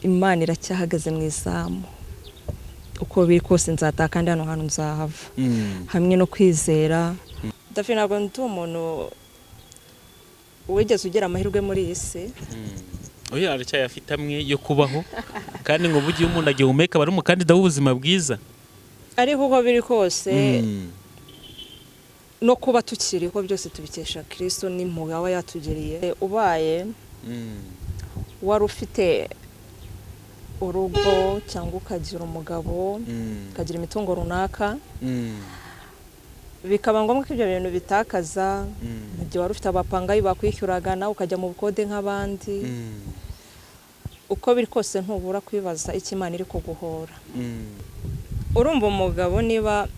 Imana iracyahagaze mu izamu, uko biri kose nzataha kandi hano hantu nzahava hamwe no kwizera. David, ntabwo ndi umuntu wigeze ugira amahirwe muri iyi si. Oya, aracyayafite amwe yo kubaho, kandi ngo burya iyo umuntu agihumeka aba ari umukandida w'ubuzima bwiza. Ariko uko biri kose, no kuba tukiriho byose tubikesha Kristo n'impuhwe aba yatugiriye. Ubaye wari ufite urugo cyangwa ukagira umugabo, ukagira imitungo runaka, bikaba ngombwa ko ibyo bintu bitakaza, mu gihe wari ufite abapangayi bakwishyuraga, nawe ukajya mu bukode nk'abandi, uko biri kose ntubura kwibaza icyo Imana iri kuguhora. Urumva, umugabo niba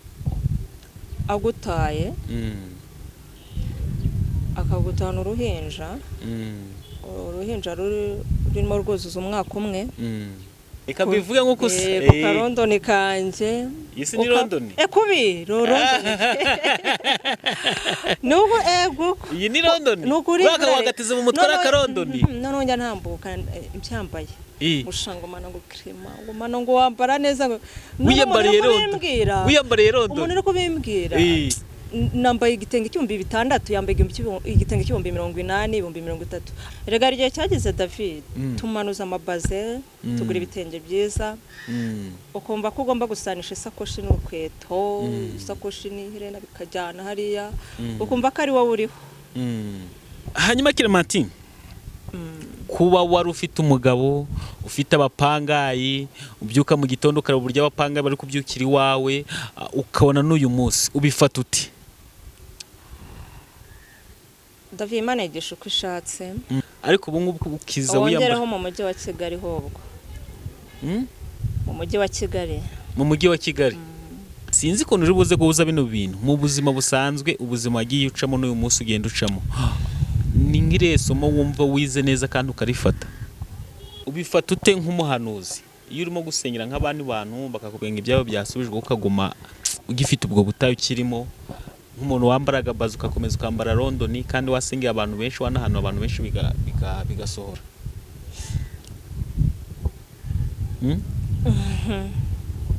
agutaye, akagutana uruhinja, uruhinja rurimo rwuzuza umwaka umwe. Reka mbivuge nk'uko usa. Ku karondoni kanjye. Iyi si ni Londoni? Kubi Londoni nubu, ego. Iyi ni Londoni. Ni ukuri. Baka wagateze mu mutwe ari akarondoni. Noneho njya ntambuka mbyambaye, gushanga ngo mana, ngo kirema, ngo mana, ngo wambara neza, ngo noneho Wiyambariye umuntu uri Londoni. kubimbwira, Wiyambariye umuntu Londoni. uri kubimbwira, nambaye igitenge 6000, yambaye igitenge 80,000, 30,000. Rega hari igihe cyageze, David, tumanuza amabaze, tugura ibitenge byiza, ukumva ko ugomba gusanisha isakoshi n'urukweto, isakoshi n'iherena bikajyana hariya, ukumva ko ari wowe uriho. Hanyuma Clementine, kuba wari ufite umugabo, ufite abapangayi, ubyuka mu gitondo ukareba uburyo abapangayi bari kubyukira iwawe, ukabona n'uyu munsi ubifata uti? David, Imana yigisha uko ishatse. Ariko ubu ngubu ukiza Wongereho wiyambara mu mujyi wa Kigali hobwo, mu mujyi wa Kigali. Mu mujyi wa Kigali. Sinzi ukuntu uri buze guhuza bino bintu mu buzima busanzwe, ubuzima wagiye ucamo n'uyu munsi ugenda ucamo. Ni nk'irihe somo wumva wize neza kandi ukarifata? Ubifata ute nk'umuhanuzi iyo urimo gusengera nk'abandi bantu, bakakubwira ngo ibyabo byasubijwe, ukaguma ugifite ubwo butayu ukirimo, nk'umuntu wambaraga bazo ugakomeza ukambara Londoni, kandi wasengeye abantu benshi, wanahanura abantu benshi, bigasohora?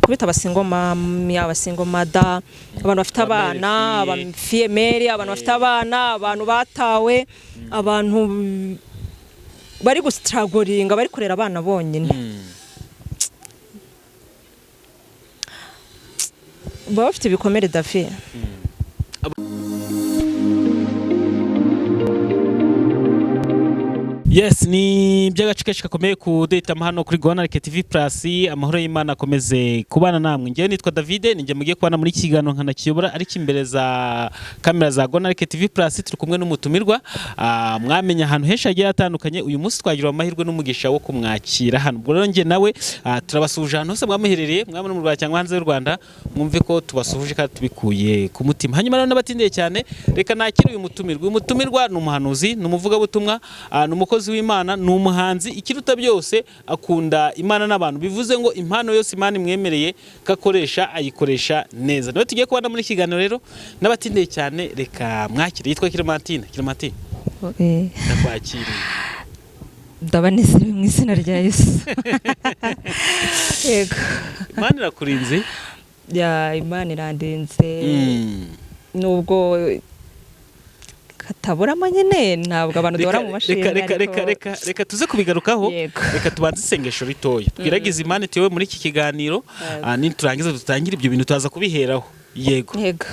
Kubita abasingle mummy, abasingle mother, abantu bafite abana, abafille-mère, abantu bafite abana, abantu batawe, abantu bari gustrugglinga, bari kurera abana bonyine, baba bafite ibikomere, David. Yes, ni iby'agace kenshi gakomeye kuduhitamo hano kuri Rwanda TV Plus. Amahoro y'Imana akomeze kubana namwe. Njyewe nitwa David, ninjye mugiye kubana muri iki kiganiro nkanakiyobora, ariko imbere za kamera za Rwanda TV Plus turi kumwe n'umutumirwa mwamenya ahantu henshi hagiye hatandukanye. Uyu munsi twagira amahirwe n'umugisha wo kumwakira hano. Ubwo rero njye nawe turabasuhuje ahantu hose mwamuherereye, mwaba muri mu Rwanda cyangwa hanze y'u Rwanda, mwumve ko tubasuhuje kandi tubikuye ku mutima. Hanyuma rero n'abatindiye cyane, reka nakire uyu mutumirwa. Uyu mutumirwa ni umuhanuzi, ni umuvugabutumwa, ni umukozi w'Imana, ni umuhanzi. Ikiruta byose, akunda Imana n'abantu, bivuze ngo impano yose Imana imwemereye ko akoresha, ayikoresha neza. Niwe tugiye kubana muri iki kiganiro. Rero n'abatindiye cyane, reka mwakire. Yitwa Clementine. Clementine, ndakwakiriye. Ndabanezerewe mu izina rya Yesu, yego. Imana irakurinze. Ya, Imana irandinze, nubwo kataburamo nyine, ntabwo abantu duhora mu mashini. Reka reka reka Ariko reka reka tuze kubigarukaho. Yego. Reka tubanze isengesho ritoya, twiragize Imana ituyobe muri iki kiganiro. Yego. Niturangiza dutangire ibyo bintu, tuza kubiheraho, yego. Yego.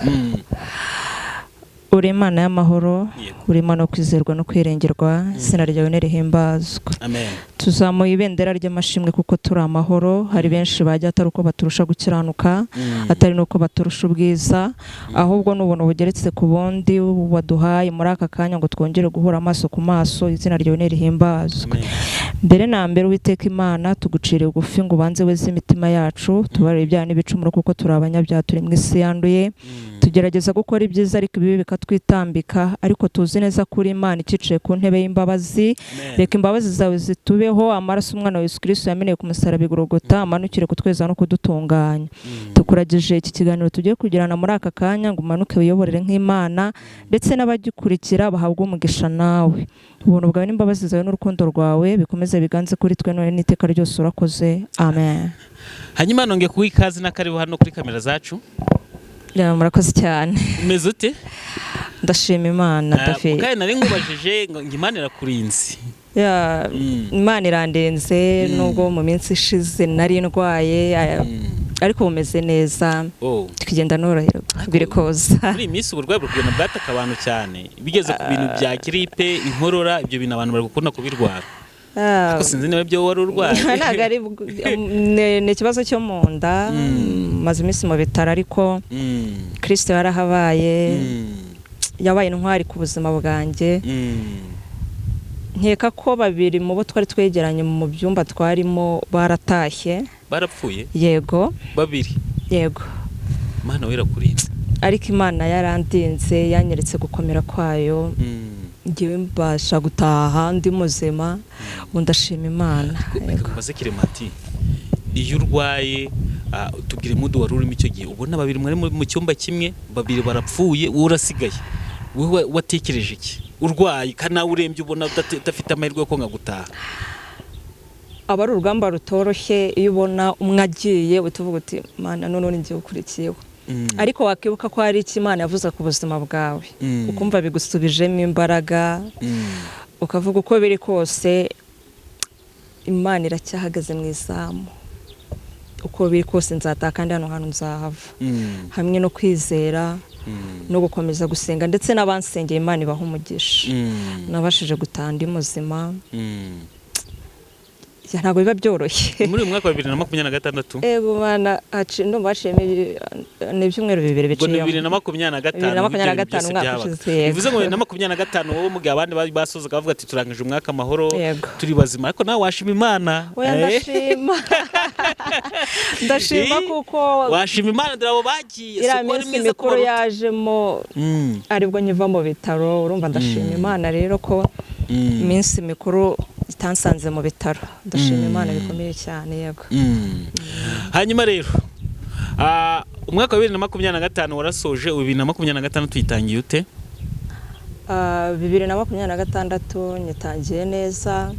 Uri Imana y'amahoro, Yego. uri Imana yo kwizerwa no kwirengerwa, izina ryawe nirihimbazwe. Amen. Tuzamuye ibendera ry'amashimwe kuko turi amahoro. Hari benshi bajya atari uko baturusha gukiranuka, atari n'uko baturusha ubwiza, ahubwo ni ubuntu bugeretse ku bundi waduhaye muri aka kanya ngo twongere guhura amaso ku maso. Izina ryawe nirihimbazwe. Amen. Mbere na mbere, Uwiteka Imana, tuguciriye bugufi ngo ubanze weze imitima yacu, tubarire ibyaha n'ibicumuro kuko turi abanyabyaha, turi mu isi yanduye. Tugerageza gukora ibyiza ariko ibibi bikatwita. kutwitambika, ariko tuzi neza ko uri Imana icicaye ku ntebe y'imbabazi. Amen. Reka imbabazi zawe zitubeho, amaraso umwana wa Yesu Kristo yameneye ku musaraba i Golgotha amanukire kutweza no kudutunganya. Tukuragije iki kiganiro tugiye kugirana muri aka kanya, ngo umanuke wiyoborere nk'Imana, ndetse n'abagikurikira bahabwe umugisha nawe. Ubuntu bwawe n'imbabazi zawe n'urukundo rwawe bikomeze biganze kuri twe none n'iteka ryose. Urakoze, amen. Hanyuma nongeye kuguha ikaze n'akaribu hano kuri kamera zacu. Yeah, murakoze cyane. Umeze ute? Ndashima Imana, David. Kandi nari nkubajije ngo Imana irakurinze. Yeah, Imana irandenze, nubwo mu minsi ishize nari ndwaye, ariko bumeze neza, tukigenda noroherwa biri koza. Muri iyi minsi uburwayi buri kugenda bwataka abantu cyane, bigeze ku bintu bya giripe, inkorora, ibyo bintu abantu bari gukunda kubirwara. Ariko sinzi niba ibyo wari urwaye. Ntabwo ari ni ikibazo cyo mu nda. Maze iminsi mu bitaro, ariko Kristo yarahabaye, yabaye intwari ku buzima bwanjye. Nkeka ko babiri mu bo twari twegeranye mu byumba twarimo baratashye. Barapfuye? Yego. Babiri? Yego. Imana we irakurinze. Ariko Imana yarandinze, yanyeretse gukomera kwayo. Ngewe mbasha gutaha ndi muzima, ubu ndashima Imana. Reka nkubaze Clementi, iyo urwaye, tubwire mood wari urimo icyo gihe ubona babiri mwari mu cyumba kimwe, babiri barapfuye, wowe urasigaye. Wowe watekereje iki urwaye kandi nawe urembye, ubona udafite amahirwe yo konga gutaha? Aba ari urugamba rutoroshye. Iyo ubona umwe agiye, uhita uvuga uti: "Mana, none ni njye ukurikiyeho." Ariko wakibuka ko hari icyo Imana yavuze ku buzima bwawe, ukumva bigusubijemo imbaraga, ukavuga uko biri kose Imana iracyahagaze mu izamu, uko biri kose nzataha kandi hano hantu nzahava, hamwe no kwizera no gukomeza gusenga, ndetse n'abansengeye Imana ibaha umugisha. Nabashije gutaha ndi muzima. Yeah, ntabwo biba byoroshye. Muri uyu mwaka wa 2026? Ego Mana, ndumva haciyemo ni ibyumweru 2 Ubwo ni biciyemo. 2025. 2025, Ibyo umwaka byose ushize, byabaga. yego. Bivuze ngo 2025 wowe mugihe abandi bari basozaga bavuga ati turangije umwaka amahoro, turi bazima, ariko nawe washima Imana. Oya, ndashima, ndashima kuko Washima Imana, dore abo bagiye iriya si uko ari minsi mwiza mikuru kubaruta. yajemo aribwo nkiva mu bitaro. Urumva ndashima Imana rero ko iminsi mikuru itansanze mu bitaro. Ndashima Imana bikomeye cyane, yego. Hanyuma rero umwaka wa 2025 warasoje, ubu 2026 tuyitangiye ute? 2026 nyitangiye neza.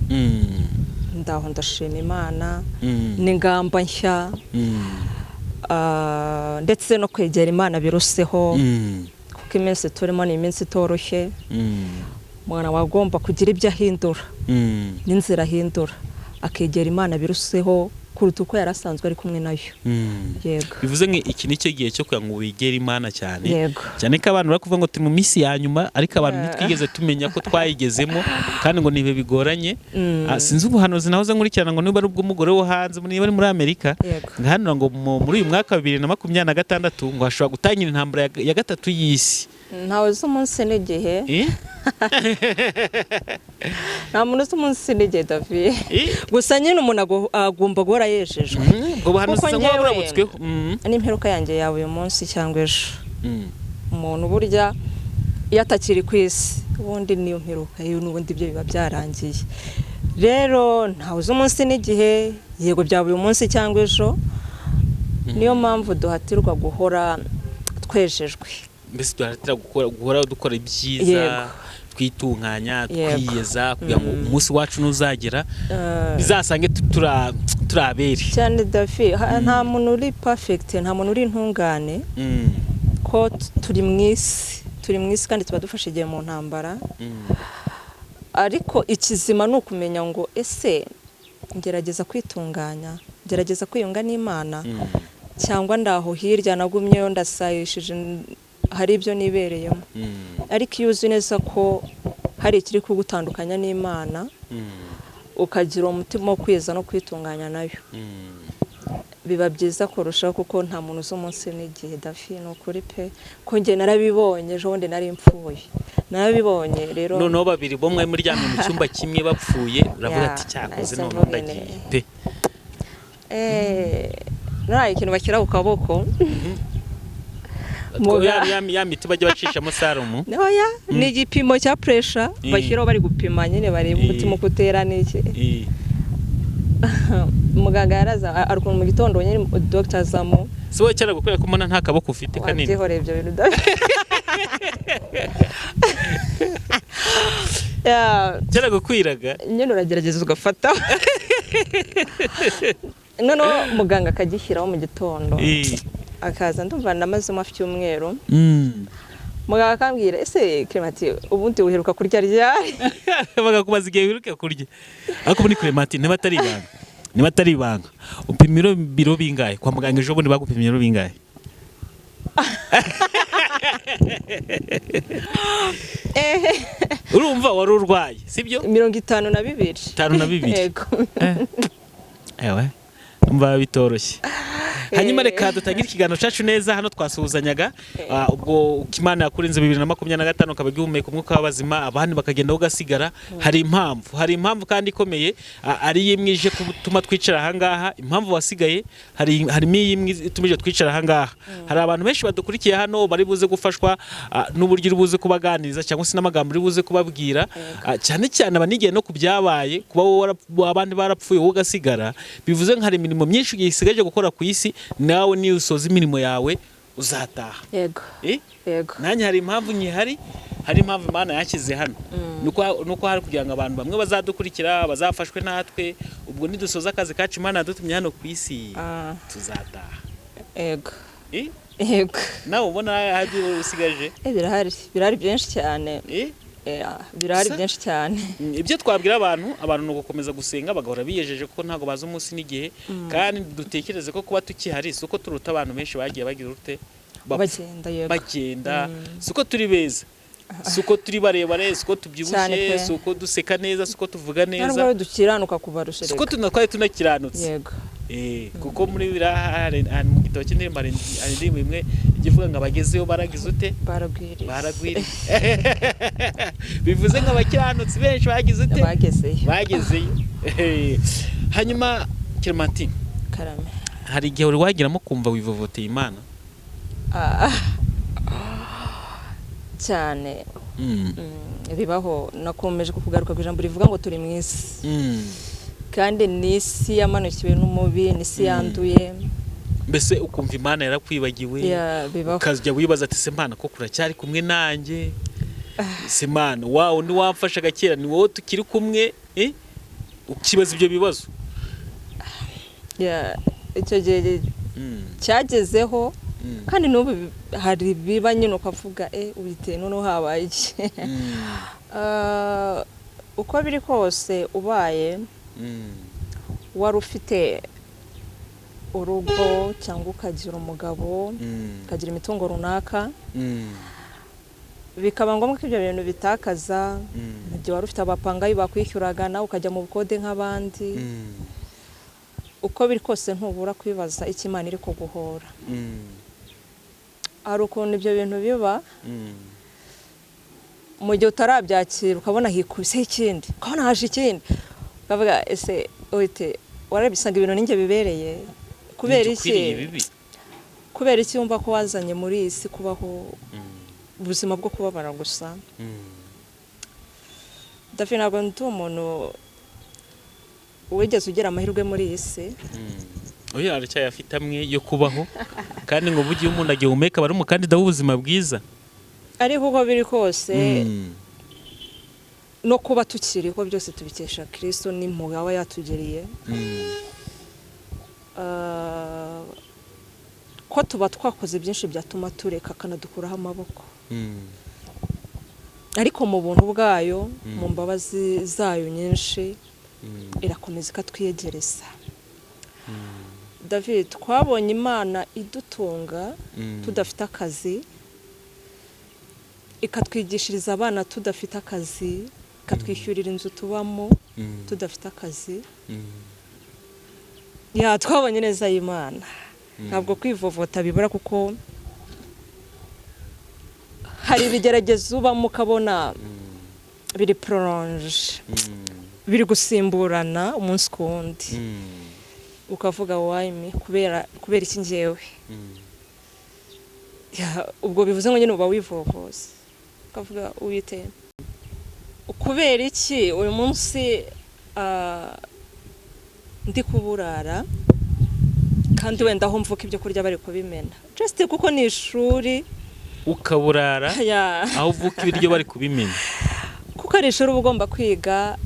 Ndaho ndashima Imana n'ingamba nshya, ndetse no kwegera Imana biruseho, kuko iminsi turimo ni iminsi itoroshye. Umwana wagomba kugira ibyo ahindura n'inzira ahindura, akegera Imana biruseho kuruta uko yari asanzwe ari kumwe nayo. Yego. Bivuze ngo iki ni cyo gihe cyo kugira ngo wegere Imana cyane, Yego. cyane ko abantu bari kuvuga ngo turi mu minsi ya nyuma, ariko abantu ntitwigeze tumenya ko twayigezemo, kandi ngo ni ibihe bigoranye. Sinzi ubuhanuzi nahoze nkurikirana, ngo niba ari ubw'umugore wo hanze, niba ari muri Amerika, ngahanura ngo muri uyu mwaka wa 2026 ngo hashobora gutangira intambara ya gatatu y'isi. Ntawe uzi umunsi n'igihe. Eh? Nta muntu uzi umunsi n'igihe, David. Eh? Gusa nyine umuntu agomba guhora yejejwe. Ubwo buhanuzi Kuko busa nk'uba njyewe burabutsweho. N'imperuka yanjye yawe uyu munsi cyangwa ejo, umuntu burya iyo atakiri ku isi, ubundi niyo mperuka ye, n'ubundi ibyo biba byarangiye. Rero ntawe uzi umunsi n'igihe. Yego, byaba uyu munsi cyangwa ejo, niyo mpamvu duhatirwa guhora twejejwe. Mbese duharatira guhora dukora ibyiza, twitunganya, twiyeza, kugira ngo umunsi wacu nuzagera bizasange turi abere. Cyane, Davi. Nta muntu uri perfect, nta muntu uri intungane, ko turi mu isi, turi mu isi kandi tuba dufashe igihe mu ntambara. Ariko ikizima ni ukumenya ngo ese ngerageza kwitunganya, ngerageza kwiyunga n'Imana, cyangwa ndaho hirya nagumyeyo ndasayishije, hari ibyo nibereyemo? Ariko iyo uzi neza ko hari ikiri kugutandukanya n'Imana, ukagira umutima wo kwiza no kwitunganya nayo, biba byiza kurushaho, kuko nta muntu uzi umunsi n'igihe, Dafi, ni ukuri pe, ko njye narabibonye ejo bundi nari mpfuye, narabibonye rero. Noneho babiri bo mwari muryamye mu cyumba kimwe bapfuye, uravuga Yeah, ati cyakoze nahise none mvuga ndagiye nti- pe. Nuriya ikintu bashyira ku kaboko. Ya miti bajya bacishamo serumu. Oya, ni igipimo cya pressure bashyiraho bari gupima nyine, bareba umutima uko utera n'iki. Muganga yaraza ari ukuntu mu gitondo nyine dogita azamo. Si wowe cyara gukorera ko mbona nta kaboko ufite kanini? Wabyihoreye ibyo bintu. Cyara gukwiraga. Nyine uragerageza ugafata, noneho muganga akagishyiraho mu gitondo, akaza. Ndumva namazemo hafi icyumweru. Muganga akambwira: "Ese Clementi, ubundi uheruka kurya ryari?" Bakakubaza igihe wiruke kurya. Ariko muri Clementi, niba atari ibanga, upima ibiro bingahe kwa muganga? Ejo bundi bagupimye ibiro bingahe? Urumva wari urwaye, sibyo? 52. 52. Yego. Ewe, umva bitoroshye. Hanyuma reka dutangire ikiganiro cyacu neza. Hano twasuhuzanyaga. Ubwo Imana yakurinze 2025 ukaba ugihumeka umwuka w'abazima, abandi bakagenda ugasigara, hari impamvu kandi ikomeye, ari imwe ije gutuma twicara ahangaha. Impamvu wasigaye harimo iyi imwe itumije twicara ahangaha. Hari abantu benshi badukurikiye hano bari buze gufashwa n'uburyo uri buze kubaganiriza cyangwa se n'amagambo uri buze kubabwira. Cyane cyane abanigiye no ku byabaye, kuba wowe abandi barapfuye wowe ugasigara, bivuze nka hari imirimo myinshi isigaje gukora ku isi. Nawe niyo usoza imirimo yawe uzataha. Yego. Eh? Yego. Nanjye hari impamvu nkihari, hari impamvu Imana yanshyize hano. Nuko hari kugira ngo abantu bamwe bazadukurikira bazafashwe natwe. Ubwo nidusoza akazi kacu Imana yadutumye hano ku isi, tuzataha. Yego. Eh? Yego. Nawe ubona hari ibyo usigaje? Birahari byinshi cyane. Eh? Birahari byinshi cyane. Ibyo twabwira abantu ni ugukomeza gusenga, bagahora biyejeje ko ntabwo bazi umunsi n'igihe. Kandi dutekereze ko kuba tukihari si uko turuta abantu benshi bagiye bagira ute? Bapfa. Bagenda, yego. Bagenda. Si uko turi beza, si uko turi barebare, si uko Cyane tubyibushye, pe. si uko duseka neza, si uko tuvuga Nta nubwo neza, rero dukiranuka kubarusha. si uko Reka. Twari tunakiranutse. Yego. Kuko muri biriya hari mu gitabo cy'indirimbo, hari indirimbo imwe ijya ivuga ngo abagezeyo baragize ute? Baragwiriye. Baragwiriye. Bivuze ngo abakiranutsi benshi bagize ute? Bagezeyo. Bagezeyo. Hanyuma Clementine, Karame. hari igihe wari wageramo kumva wivovoteye Imana? Cyane. Bibaho. Nakomeje kugaruka ku ijambo rivuga ngo turi mu isi, kandi ni isi yamanukiwe n'umubi, ni isi yanduye. Mbese ukumva Imana yarakwibagiwe? Yeah, bibaho. Ukajya wibaza ati: "Se Imana koko uracyari kumwe nanjye? Se Imana, wawe undi wamfashaga kera, ni wowe tukiri kumwe?" Ukibaza ibyo bibazo. Yeah, icyo gihe cyagezeho, kandi n'ubu hari ibiba nyine ukavuga: "Witeye noneho habaye iki?" Uko biri kose, ubaye wari ufite urugo cyangwa ukagira umugabo, ukagira imitungo runaka, bikaba ngombwa ko ibyo bintu bitakaza, mu gihe wari ufite abapangayi bakwishyuraga, nawe ukajya mu bukode nk'abandi, uko biri kose ntubura kwibaza icyo Imana iri kuguhora. Hari ukuntu ibyo bintu biba mu gihe utarabyakira, ukabona hikubiseho ikindi, ukabona haje ikindi, ukavuga: "Ese wite warabisanga ibintu ninjye bibereye? Kubera Ninjye iki?" ukwiriye ibibi. Kubera iki wumva ko wazanye muri iyi si kubaho ubuzima bwo kubabara gusa? David, ntabwo ndi umuntu wigeze ugira amahirwe muri iyi si. Oya, aracyayafite amwe yo kubaho, kandi ngo burya iyo umuntu agihumeka aba ari umukandida w'ubuzima bwiza. Ariko uko biri kose, no kuba tukiriho byose tubikesha Kirisito n'impuhwe aba yatugiriye. Ko tuba twakoze byinshi byatuma tureka akanadukuraho amaboko, ariko mu buntu bwayo, mu mbabazi zayo nyinshi, irakomeza ikatwiyegereza. David, twabonye Imana idutunga tudafite akazi, ikatwigishiriza abana tudafite akazi, ikatwishyurira inzu tubamo tudafite akazi. Yeah, twabonye neza y'Imana. Ntabwo kwivovota bibura, kuko hari ibigeragezo ubamo ukabona biri prolongé, biri gusimburana umunsi ku wundi, ukavuga: "Why me? Kubera iki njyewe?" Ya, ubwo bivuze ngo nyine uba wivovose, ukavuga: "Uwite, kubera iki uyu munsi ndi kuburara kandi wenda aho mvuka ibyo kurya bari kubimena?" Just kuko ni ishuri. Ukaburara aho uvuka ibiryo bari kubimena? Kuko ari ishuri uba ugomba kwiga.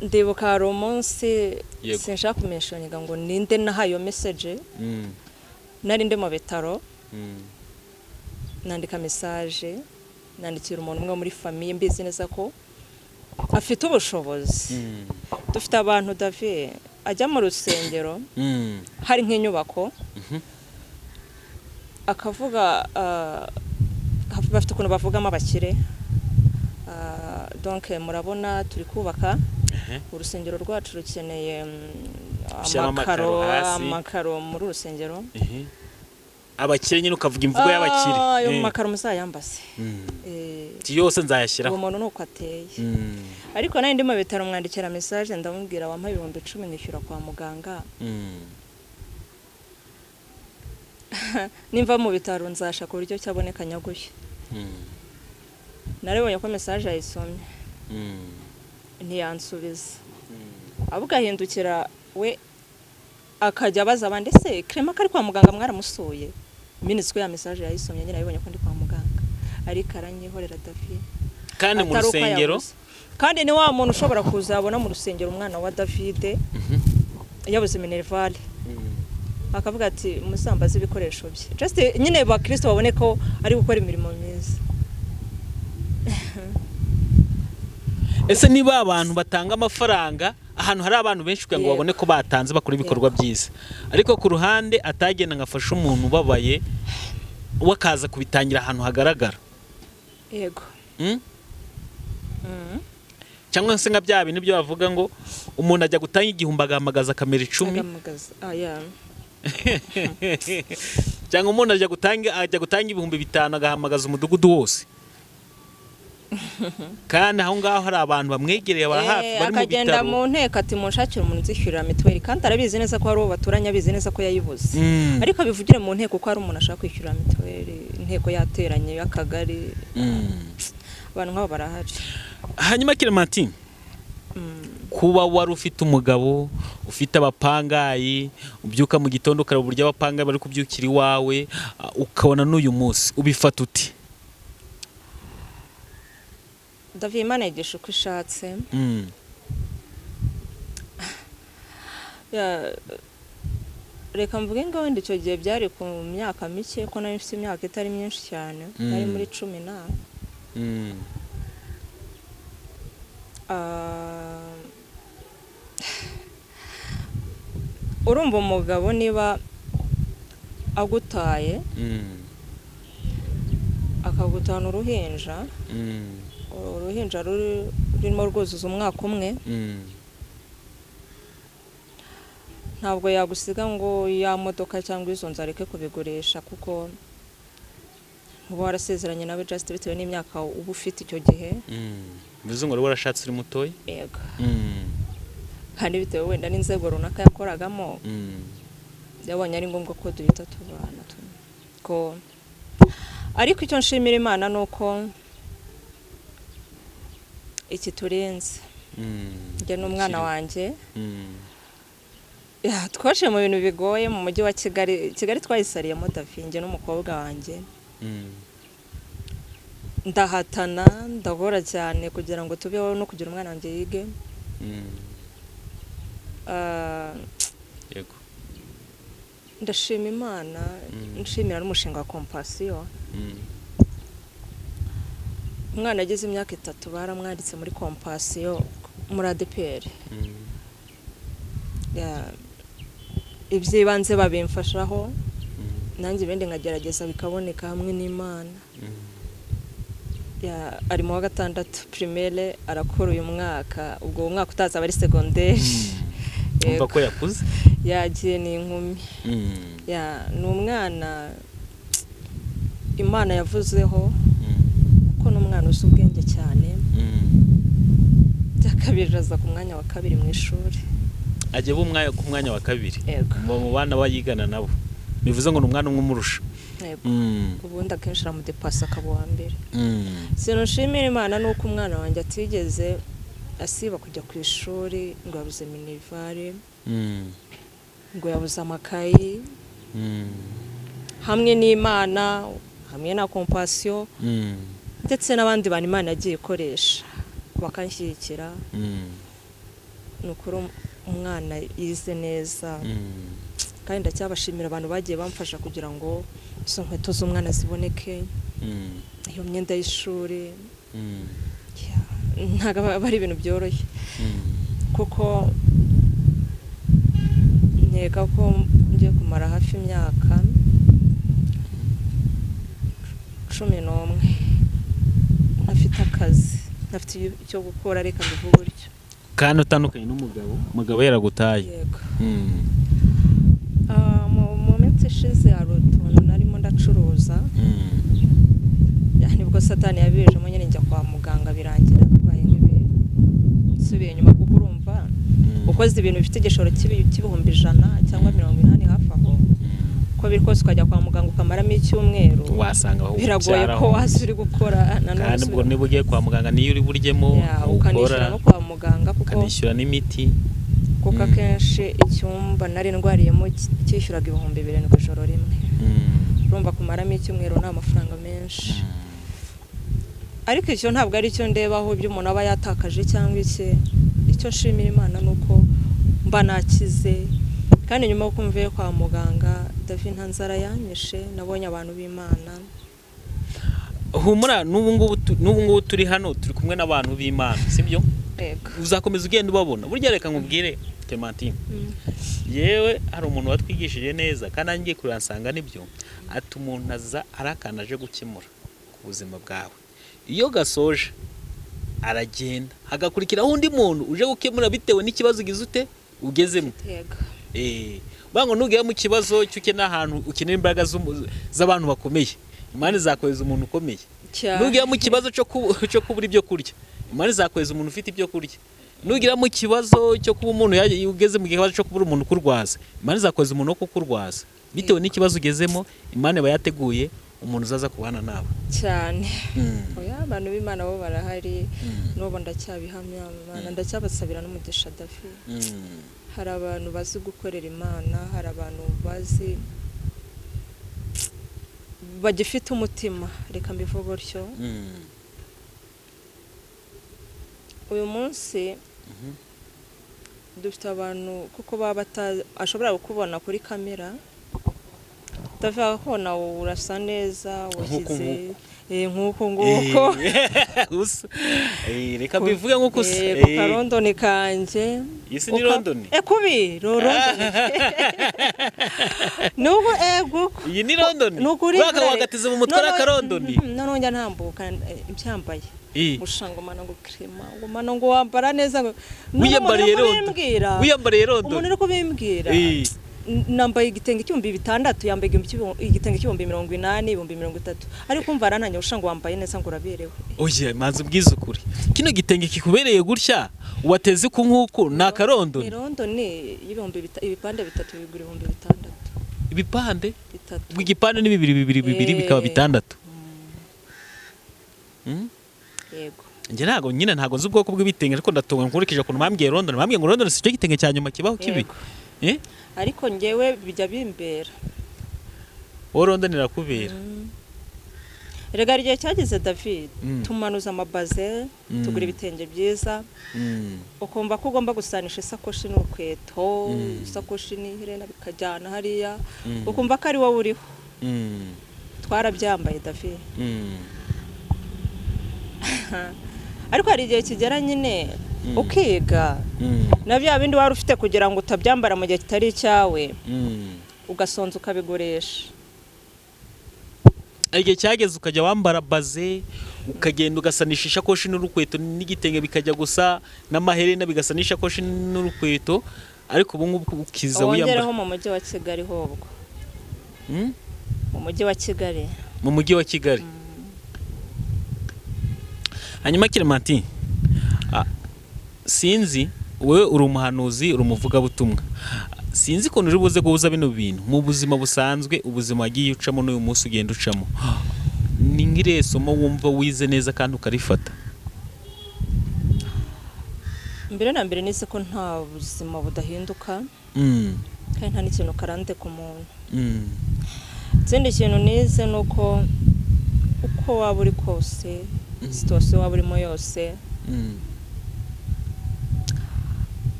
Ndibuka hari umunsi, sinshaka kumentioninga ngo ninde nahaye iyo message. Nari ndi mu bitaro, nandika message, nandikira umuntu umwe muri famille mbizi neza ko afite ubushobozi. Dufite abantu, David, ajya mu rusengero, hari nk'inyubako, akavuga, bafite ukuntu bavugamo abakire. Donc murabona turi kubaka urusengero rwacu, rukeneye Gushyiramo amakaro, amakaro hasi. Amakaro muri urusengero. Abakire nyine, ukavuga imvugo y'abakire. Ayo makaro muzayambaze. Ati yose Uwo nzayashyiraho. muntu ni uko ateye. Ariko nari ndi mu bitaro, mwandikira message, ndamubwira: "Wampa 10,000 nkishyura kwa muganga? Nimva mu bitaro nzashaka uburyo cyaboneka nyagushya." Naribonye ko message yayisomye, ntiyansubiza, ahubwo ahindukira we akajya abaza abandi: "Se Clement ko ari kwa muganga, mwaramusuye?" Minisitiri ya message yayisomye nyine, yabibonye ko ndi kwa muganga, ariko aranyihorera, David. Kandi mu Atari uko rusengero. yabuze. Kandi ni wa muntu ushobora kuzabona mu rusengero umwana wa David yabuze minerval, akavuga ati: "Muzambaze ibikoresho bye," just nyine bakristo babone ko ari gukora imirimo myiza. Ese niba abantu batanga amafaranga ahantu hari abantu benshi kugira ngo babone ko batanze, bakora ibikorwa byiza, ariko ku ruhande atagenda ngo afashe umuntu ubabaye, we akaza kubitangira ahantu hagaragara? Yego. Cyangwa se nka bya bintu byo bavuga ngo umuntu ajya gutanga 1000 agahamagaza kamera 10. Agamagaza. Ah, yeah. Cyangwa umuntu ajya gutanga 5000 agahamagaza umudugudu wose, kandi aho ngaho hari abantu bamwegereye ba hafi bari mu Akagenda bitaro. mu nteko ati: "Munshakire umuntu nzishyurira mituweli," kandi arabizi neza ko hari uwo baturanye, abizi neza ko yayibuze, ariko abivugire mu nteko ko hari umuntu ashaka kwishyura mituweli, inteko yateranye y'akagari. Abantu nk'abo barahari. Hanyuma Clementine, kuba wari ufite umugabo, ufite abapangayi, ubyuka mu gitondo ukareba uburyo abapangayi bari kubyukira iwawe, ukabona n'uyu munsi, ubifata uti? David, Imana yigisha uko ishatse. Ya, reka mvuge ngo wenda icyo gihe byari ku myaka mike, ko nari mfite imyaka itari myinshi cyane, nari muri cumi na urumva umugabo niba agutaye, akagutana uruhinja, uruhinja rurimo rwuzuza umwaka umwe, ntabwo yagusiga ngo ya modoka cyangwa izo nzu areke kubigurisha, kuko uba warasezeranye nawe just bitewe n'imyaka uba ufite icyo gihe. Bivuze ngo wari warashatse uri mutoya? Yego. Kandi bitewe wenda n'inzego runaka yakoragamo, yabonye ari ngombwa ko duhita tubana ko. Ariko icyo nshimira Imana ni uko iki turenze, njye n'umwana wanjye. Ya, twaciye mu bintu bigoye mu mujyi wa Kigali. Kigali twayisariyemo, Davi, njye n'umukobwa wanjye. Ndahatana, ndagora cyane kugira ngo tubeho no kugira umwana wanjye yige. Ndashima Imana, nshimira n'umushinga wa Compassion. Umwana ageze imyaka 3 baramwanditse muri Compassion, muri ADEPR. Ya, iby'ibanze babimfashaho, nanjye ibindi nkagerageza bikaboneka hamwe n'Imana. Ya, ari mu wa gatandatu primaire, arakora uyu mwaka, ubwo umwaka utaza aba ari secondaire. Umva ko yakuze. Yagiye, ni inkumi. Ya, ni umwana Imana yavuzeho, kuko ni umwana uzi ubwenge cyane. Byakabiri aza ku mwanya wa kabiri mu ishuri. Ajya aba umwanya ku mwanya wa kabiri Yego. mu bana bayigana nabo, bivuze ngo ni umwana umwe umurusha. Yego. Ubundi akenshi aramudepasa akaba uwa mbere. Ikintu nshimira Imana ni uko umwana wanjye atigeze asiba kujya ku ishuri ngo yabuze minerval, ngo yabuze amakayi. Hamwe n'Imana, hamwe na Compassion, ndetse n'abandi bantu Imana yagiye ikoresha bakanshyigikira, ni ukuri umwana yize neza. Kandi ndacyabashimira abantu bagiye bamfasha kugira ngo izo nkweto z'umwana ziboneke, iyo myenda y'ishuri. Yeah, ntabwo aba ari ibintu byoroshye, kuko nkeka ko ngiye kumara hafi imyaka 11 ntafite akazi, ntafite icyo gukora, reka mbivuge gutyo. Kandi utandukanye n'umugabo, umugabo yaragutaye. Yego. Mu minsi ishize hari utuntu narimo ndacuruza. Nibwo Satani yabijemo nyine, njya kwa muganga, birangira bibaye nk'ibisubiye inyuma, kuko urumva ukoze ibintu bifite igishoro cy'ibihumbi 100 cyangwa 80 hafi aho, uko biri kose ukajya kwa muganga ukamaramo icyumweru, wasanga aho biragoye ko waza uri gukora nanone. Kandi ubwo niba ugiye kwa muganga niyo uri buryemo, Ya, ukanishyura ukora no kwa muganga, kuko ukanishyura n'imiti. Kuko akenshi icyumba nari ndwariyemo cyishyuraga 7,000 ijoro rimwe. Urumva kumaramo icyumweru ni amafaranga menshi. Ariko icyo ntabwo ari cyo ndebaho ibyo umuntu aba yatakaje cyangwa iki. Icyo nshimira Imana ni uko mba nakize, kandi nyuma y'uko mvuye kwa muganga, David, nta nzara yanyishe, nabonye abantu b'Imana. Humura, n'ubu ngubu turi hano, turi kumwe n'abantu b'Imana, sibyo? Yego. Uzakomeza ugenda ubabona. Burya reka nkubwire, Clementine, yewe hari umuntu watwigishije neza kandi ngiye kureba nsanga nibyo, ati umuntu aza ari akantu aje gukemura ku buzima bwawe, iyo gasoje aragenda, hagakurikiraho undi muntu uje gukemura bitewe n'ikibazo ugize ute ugezemo. Yego. Ngo nugera mu kibazo cy'ukeneye ahantu ukenera imbaraga z'abantu bakomeye, Imana izakohereza umuntu ukomeye. Cyane. Nugera mu kibazo cyo kubura ibyo kurya, Imana izakohereza umuntu ufite ibyo kurya. Nugera mu kibazo cyo kuba umuntu ugeze mu kibazo cyo kubura umuntu ukurwaza, Imana izakohereza umuntu wo kukurwaza. Bitewe n'ikibazo ugezemo, Imana iba yateguye umuntu uzaza kubana nawe. Cyane. Oya, abantu b'Imana bo barahari. N'ubu ndacyabihamya Imana, ndacyabasabira n'umugisha, David. Hari abantu bazi gukorera Imana, hari abantu bazi bagifite umutima, reka mbivuge gutyo. Uyu munsi dufite abantu kuko baba batazi, ashobora kukubona kuri kamera, David, akakubona urasa neza, washyize nk'uko nguko. Usa. Reka mbivuge nk'uko usa. Ku karondoni kanjye. Iyi si ni London? Kubi Londoni nubu, ego. Iyi ni London? Ni ukuri. Baka wagateze mu mutwe ari akarondoni. Noneho njya ntambuka mbyambaye, gushanga ngo mana, ngo Clement, ngo mana, ngo wambara neza, ngo Wiyambariye umuntu uri London. kubimbwira, Wiyambariye London. umuntu uri kubimbwira, nambaye igitenge cy'ibihumbi 600, yambaye igitenge cy'ibihumbi 80, 30,000, ariko umva arantangiye usha ngo wambaye neza, ngo uraberewe. Oye, manzi ubwize ukuri, kino gitenge kikubereye gutya wateze ku nk'uku ni akarondoni? Ni Londoni ibipande bitatu bigura 6,000. Ibipande Bitatu. Ubwo igipande ni bibiri bibiri bibiri, bikaba 6. Yego. Njye ntabwo nyine ntabwo nzi ubwoko bw'ibitenge, ariko ndatunga nkurikije ukuntu bambwiye London. Bambwiye ngo London si cyo gitenge cya nyuma kibaho kibi. Yego. Eh? Ariko njyewe bijya bimbera. Wowe London irakubera. Erega hari igihe cyageze, David, tumanuza amabaze, tugura ibitenge byiza, ukumva ko ugomba gusanisha isakoshi n'urukweto, isakoshi n'iherena bikajyana hariya, ukumva ko ari wowe uriho. Twarabyambaye, David. Ariko hari igihe kigera nyine ukiga na bya bindi wari ufite kugira ngo utabyambara mu gihe kitari icyawe, ugasonza ukabigurisha. Igihe cyageze ukajya wambara baze, ukagenda ugasanisha ishakoshi n'urukweto n'igitenge bikajya gusa n'amaherena, bigasa n'ishakoshi n'urukweto, ariko ubu ngubu ukiza wiyambara. Wongereho mu mujyi wa Kigali hobwo. Mu mujyi wa Kigali. Mu mujyi wa Kigali. Hanyuma Clementine, sinzi Wowe uri umuhanuzi, uri umuvugabutumwa, sinzi ukuntu uri buze guhuza bino bintu mu buzima busanzwe, ubuzima wagiye ucamo n'uyu munsi ugenda ucamo. Ni nk'irihe somo wumva wize neza kandi ukarifata? Mbere na mbere nize ko nta buzima budahinduka, kandi nta n'ikintu karande ku muntu. Ikindi kintu nize ni uko uko waba uri kose, situation waba urimo yose,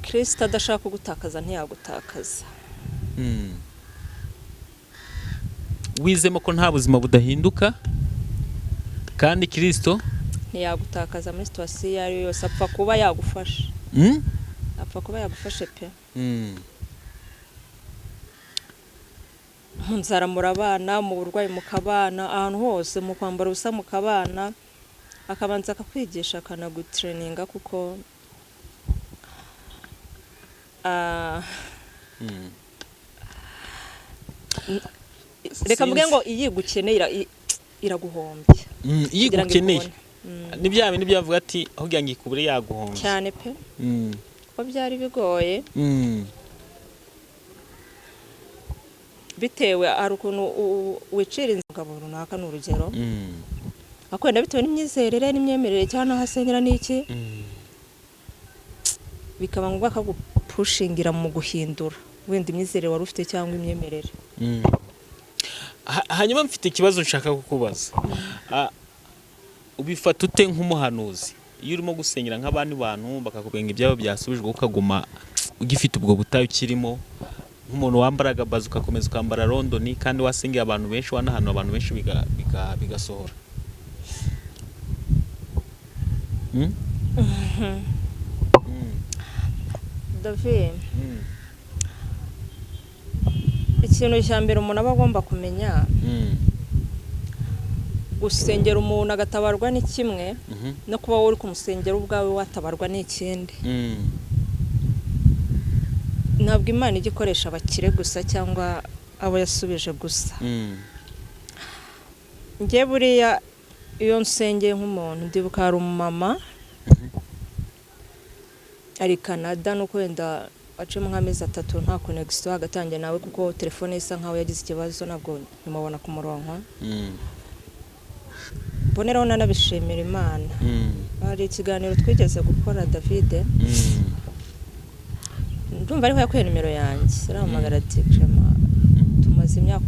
Kirisita adashaka kugutakaza ntiyagutakaza. Wizemo ko nta buzima budahinduka kandi Kirisito ntiyagutakaza muri situation iyo ari yo yose, apfa kuba yagufasha. Apfa kuba yagufashe pe. Mu nzara murabana, mu burwayi mukabana, ahantu hose, mu kwambara ubusa mukabana, akabanza akakwigisha, akanagutraininga, kuko reka mvuge ngo iyo igukeneye iraguhombya. Iyo Kugira ngo igukeneye ikubone. Ni bya bindi byavuga ati aho kugira ngo ikubure yaguhombye. Cyane pe, kuko byari bigoye, bitewe hari ukuntu wicira inzira runaka, ni urugero, ariko wenda bitewe n'imyizerere n'imyemerere cyangwa n'aho asengera n'iki, bikaba ngombwa akagupushingira mu guhindura wenda imyizerere wari ufite cyangwa imyemerere. Hanyuma mfite ikibazo nshaka kukubaza. Ubifata ute nk'umuhanuzi iyo urimo gusengera nk'abandi bantu bakakubwira ngo ibyabo byasubijwe, ukaguma ugifite ubwo butayu ukirimo, nk'umuntu wambaraga bazi ugakomeza ukambara Londoni, kandi wasengeye abantu benshi, wanahanura abantu benshi, bigasohora? David, ikintu cya mbere umuntu aba agomba kumenya, gusengera umuntu agatabarwa ni kimwe, no kuba wowe uri kumusengera ubwawe watabarwa ni ikindi. Ntabwo Imana ijya ikoresha abakire gusa cyangwa abo yasubije gusa. Njye buriya iyo nsengeye nk'umuntu, ndibuka hari umumama ari Canada, nuko wenda aciyemo nk'amezi 3 nta connection hagati yanjye nawe, kuko telefone ye isa nkaho yagize ikibazo, ntabwo ntimubona ku murongo. Mboneraho nanabishimira Imana. Hari ikiganiro twigeze gukora, David, ndumva ariho yakuye nimero yanjye, arahamagara ati: "Clement, tumaze imyaka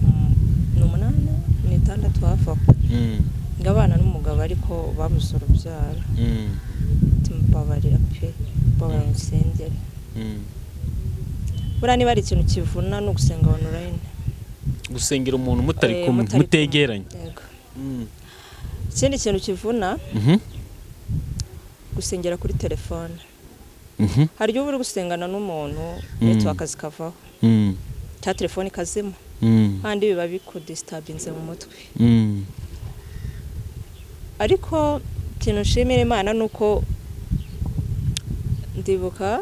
ni 8, ni 6 hafi aho, ngo abana n'umugabo ariko babuze urubyaro." Ati: "Mbabarira pe, mbabarira unsengere." Buriya niba ari ikintu kivuna ni ugusenga online. Gusengera umuntu mutari kumwe, mutari kumwe. Mutegeranye. Yego. Ikindi kintu kivuna, gusengera kuri telefone. Hari igihe uba uri gusengana n'umuntu, network zikavaho cyangwa telefone ikazima, kandi biba bikudisturbinze mu mutwe. Ariko ikintu nshimira Imana ni uko ndibuka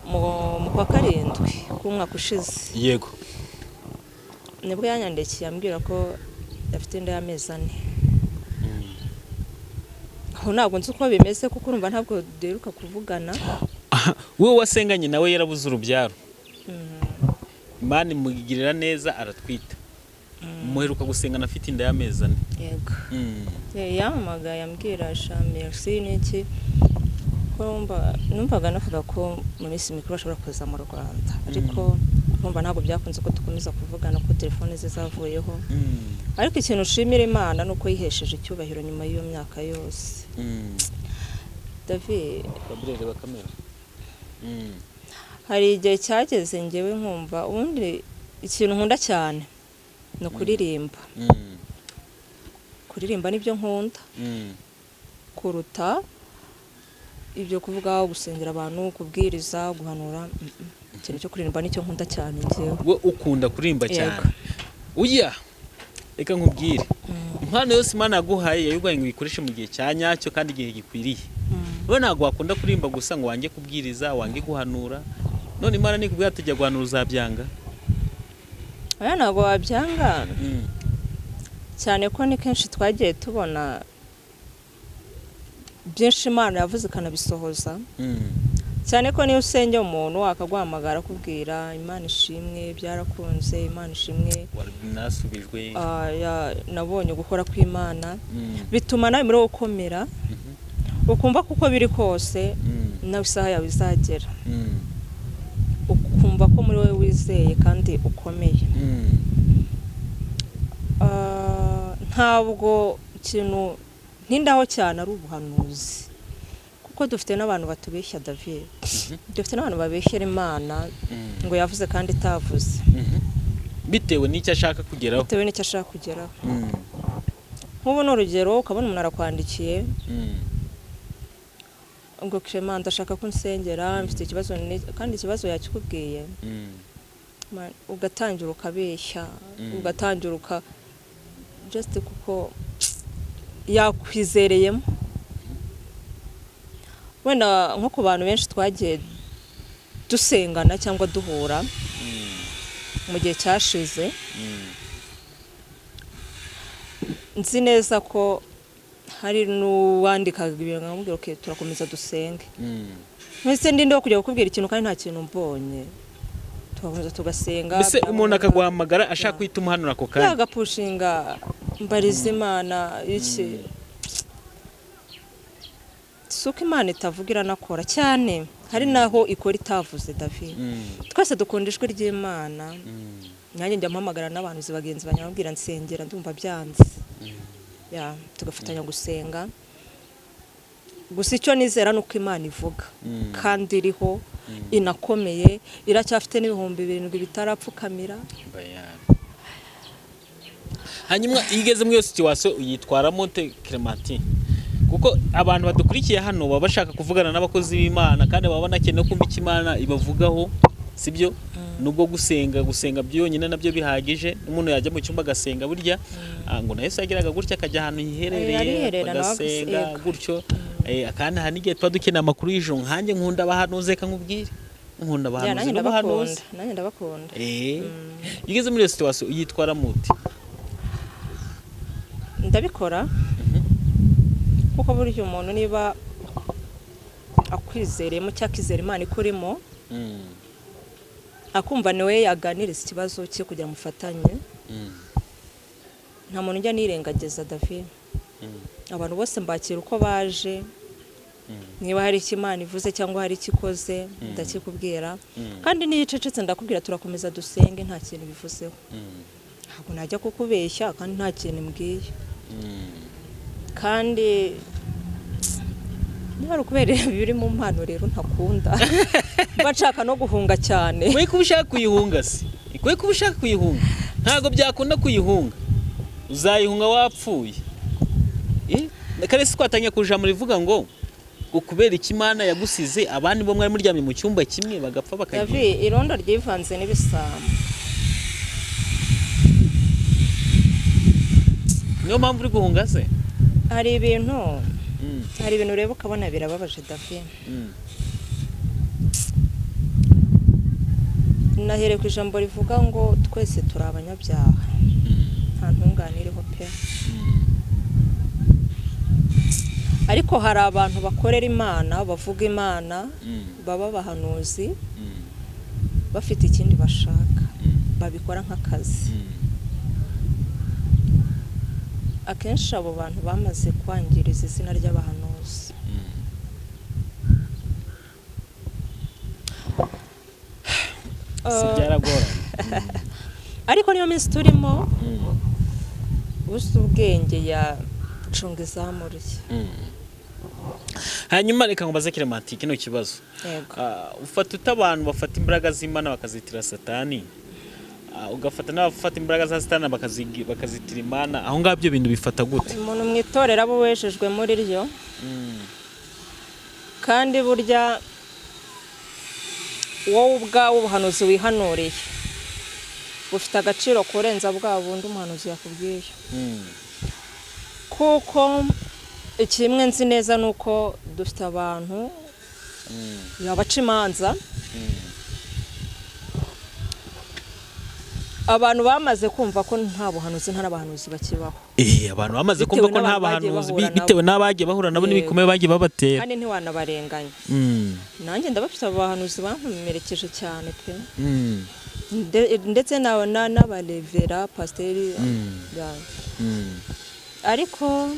mu kwa 7 k'umwaka ushize, nibwo yanyandikiye ambwira ko afite inda y'amezi 4. Aho ntabwo nzi uko bimeze, kuko urumva ntabwo duheruka kuvugana. Wowe wasenganye nawe yarabuze urubyaro, Imana imugirira neza aratwita, muheruka gusengana afite inda y'amezi 4. Yego. Yampamagaye ambwira sha merci n'iki, ko numvaga navuga ko mu minsi mikuru bashobora kuza mu Rwanda, ariko urumva ntabwo byakunze ko dukomeza kuvugana kuko telefone ze zavuyeho. Ariko ikintu nshimira Imana ni uko yihesheje icyubahiro nyuma y'iyo myaka yose. David, Gabriel, reba kamera. Hari igihe cyageze ngewe nkumva ubundi ikintu nkunda cyane ni ukuririmba. Kuririmba nibyo nkunda kuruta ibyo kuvuga, gusengera abantu, kubwiriza, guhanura. Ikintu cyo kuririmba nicyo nkunda cyane ngewe. We ukunda kuririmba cyane. Uya reka nkubwire, impano yose Imana yaguhaye yayiguhaye ngo uyikoreshe mu gihe cya nyacyo kandi igihe gikwiriye. Wowe ntabwo wakunda kuririmba gusa ngo wange kubwiriza, wange guhanura. None Imana nikubwira ati jya guhanura, uzabyanga? Oya, ntabwo wabyanga, cyane ko ni kenshi twagiye tubona. Byinshi Imana yavuze ikanabisohoza, cyane ko niyo usengera umuntu akaguhamagara akubwira Imana ishimwe byarakunze, Imana ishimwe Nasubijwe. Nabonye gukora kw'Imana, bituma nawe muri wowe ukomera, ukumva ko uko biri kose nawe isaha yawe izagera, ukumva ko muri wowe wizeye kandi ukomeye. Ntabwo ikintu ntindaho cyane ari ubuhanuzi, kuko dufite n'abantu batubeshya, David. Dufite n'abantu babeshyera Imana ngo yavuze kandi itavuze. Bitewe n'icyo ashaka kugeraho. Bitewe n'icyo ashaka kugeraho. Nk'ubu ni urugero, ukabona umuntu arakwandikiye ngo Clement ndashaka ko unsengera, mfite ikibazo, kandi ikibazo yakikubwiye, ugatangira ukabeshya, ugatangira uka just kuko yakwizereyemo. Wenda nko ku bantu benshi twagiye dusengana cyangwa duhura mu gihe cyashize, nzi neza ko hari n'uwandikaga ibintu nkamubwira okay, turakomeza dusenge. Mbese ndinde wo kujya kukubwira ikintu kandi nta kintu mbonye? Tugakomeza tugasenga. Mbese Byaba umuntu ngombwa- akaguhamagara ashaka guhita umuhanura ako kanya? Yagapushinga mbariza Imana iki. Si uko Imana itavuga, iranakora cyane, hari n'aho ikora itavuze, David. Twese dukunda ijwi ry'Imana. Nanjye njya mpamagara n'abantu bagenzi banjye bambwira nsengera ndumva byanze, ya tugafatanya gusenga. Gusa icyo nizera ni uko Imana ivuga kandi iriho, inakomeye, iracyafite n'7,000 bitarapfukamira. Bayani. Hanyuma iyo ugeze muri iyo situation uyitwaramo ute, Clementine? Kuko abantu badukurikiye hano baba bashaka kuvugana n'abakozi b'Imana, kandi baba banakeneye no kumva icyo Imana ibavugaho, sibyo? Nubwo gusenga byonyine nabyo bihagije, n'umuntu yajya mu cyumba agasenga burya, ngo na Yesu yageraga gutya akajya ahantu hiherereye Ariherera nawe bagasenga agaseka. gutyo. Kandi hari n'igihe tuba dukeneye amakuru y'ijoro. Nkanjye nkunda abahanuzi, reka nkubwire, nkunda Ya, abahanuzi nanjye n'ubuhanuzi. ndabakunda, nanjye ndabakunda. Iyo ugeze muri iyo situation uyitwaramo ute? Ndabikora kuko burya umuntu niba akwizereyemo cyangwa akizera Imana ikurimo, akumva niwe yaganiriza ikibazo cye kugira ngo mufatanye, nta muntu ujya nirengagiza, David. Abantu bose mbakira uko baje. Niba hari icyo Imana ivuze cyangwa hari icyo ikoze, ndakikubwira, kandi niyo icecetse ndakubwira turakomeza dusenge, nta kintu bivuzeho. Ntabwo najya kukubeshya kandi nta kintu mbwiye. Kandi niba ari ukubera biri mu mpano rero ntakunda, mba nshaka no guhunga cyane. Kwe kuba ushaka kuyihunga se, kwe kuba ushaka kuyihunga, ntabwo byakunda kuyihunga, uzayihunga wapfuye. Kare si twatangiye ku ijambo rivuga ngo kubera iki Imana yagusize abandi bo mwari muryamye mu cyumba kimwe bagapfa bakagenda? David, irondo ryivanze n'ibisambo. Niyo mpamvu uri guhunga se? Hari ibintu, hari ibintu ureba ukabona birababaje, David. Nahereye ku ijambo rivuga ngo twese turi abanyabyaha, nta ntungane iriho pe. Ariko hari abantu bakorera Imana, bavuga Imana, baba abahanuzi, bafite ikindi bashaka, babikora nk'akazi. Akenshi abo bantu bamaze kwangiriza izina ry'abahanuzi. Si byaragoranye? Ariko niyo minsi turimo, ubusa ubwenge yacunga izamu rye. Hanyuma reka nkubaze, Clementine, kino kibazo. Yego. Ufata ute abantu bafata imbaraga z'Imana bakazitira Satani, ugafata n'abafata imbaraga za Satani bakazitira Imana? Aho ngaho ibyo bintu bifata gute? Umuntu mu itorero aba wejejwe muri ryo, kandi burya wowe ubwawe ubuhanuzi wihanuriye bufite agaciro kurenza bwa bundi umuhanuzi yakubwiye, kuko ikimwe nzi neza ni uko dufite abantu yabaca imanza. Abantu bamaze kumva ko nta buhanuzi, nta n'abahanuzi bakibaho. Abantu bamaze Bitewe kumva ko nta n'abantu bagiye bahanuzi bahura nabo. Bitewe n'abagiye bahura nabo n'ibikomere bagiye babatera. Kandi ntiwanabarenganya. Nanjye ndabafite abahanuzi bankomerekeje cyane pe. Ndetse n'abarevera, pasiteri ya. Ariko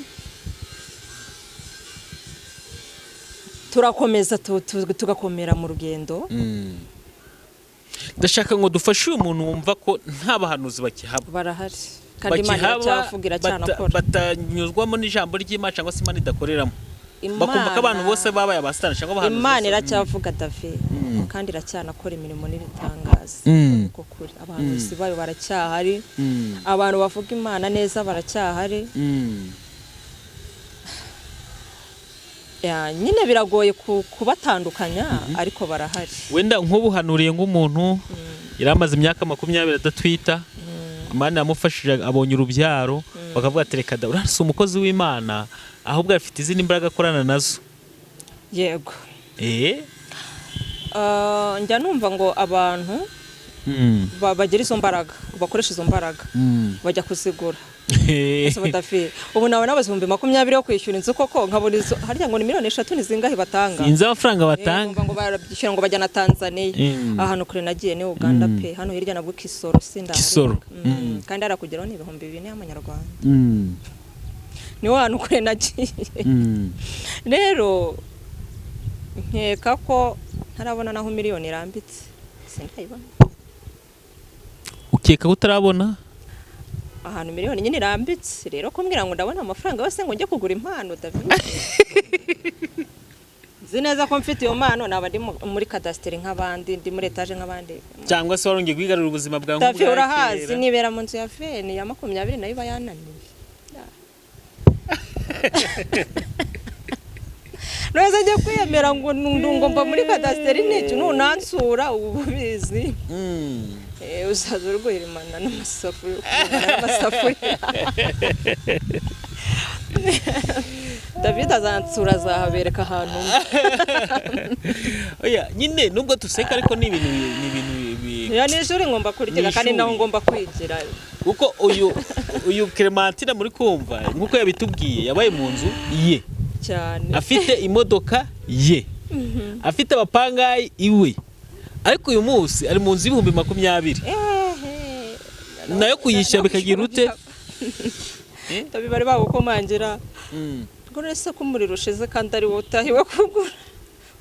turakomeza tugakomera mu rugendo. Ndashaka ngo dufashe uyu muntu wumva ko nta bahanuzi bakihaba. Barahari kandi Imana Bakihaba, iracyavuga, iracyanakora. Batanyuzwamo n'ijambo ry'Imana cyangwa se Imana idakoreramo, bakumva ko abantu bose babaye abasitani cyangwa abahanuzi Imana bose. iracyavuga, David, kandi iracyanakora imirimo n'ibitangaza. Uko kuri abahanuzi bayo baracyahari. Abantu bavuga Imana neza baracyahari. Ya, nyine biragoye kubatandukanya ariko barahari. Wenda nk'ubuhanuriye nk'umuntu yari amaze imyaka 20 adatwita, Imana yamufashije abonye urubyaro, bakavuga ati reka da, uriya si umukozi w'Imana, ahubwo afite izindi mbaraga akorana nazo. Yego. Njya numva ngo abantu bagira izo mbaraga, bakoresha izo mbaraga, bajya kuzigura. Ese David, ubu nawe nabaze 20,000 yo kwishyura inzu koko, nkabona izo harya ngo ni miliyoni 3, ni zingahe batanga? Sinzi amafaranga batanga. Numva ngo barabyishyura ngo bajya na Tanzania. Ahantu kure nagiye ni Uganda pe, hano hirya nabwo Kisoro sindaharenga. Kisoro. Kandi harakugeraho ni 4000 y'amanyarwanda. Niho hantu kure nagiye. Rero nkeka ko ntarabona naho miliyoni irambitse, sindayibona. Ukeka ko utarabona ahantu miliyoni nyine irambitse. Rero kumbwira ngo ndabona amafaranga yose ngo njye kugura impano, David, nzi neza ko mfite iyo mpano naba ndi muri kadasiteri nk'abandi, ndi muri etaje nk'abandi. Cyangwa se warongeye kwigarurira ubuzima bwawe David, nk'ubwa urahazi kera. Nibera mu nzu ya feni ya 20 nayo iba yananiye. Neza njye kwiyemera ngo ngo mba muri kadasiteri n'icyo, nunansura ubu ubizi. Uzaza uri guhirimana n'amasafuriya, n'amasafuriya. David azansura, azahabereka ahantu mba. Oya nyine, nubwo duseka ariko ni ibintu Ya, ni ishuri ngomba kuryiga Ni kandi ishuri. naho ngomba kwigira. Kuko uyu Clementine muri kumva, nkuko yabitubwiye, yabaye mu nzu ye cyane, afite imodoka ye, afite abapangayi iwe, ariko uyu munsi ari mu nzu y'20,000. Ehe. Nayo kuyishyura bikagira ute? David, bari bagukomangira ngo none ko umuriro ushize kandi ari wowe utahiwe kugura,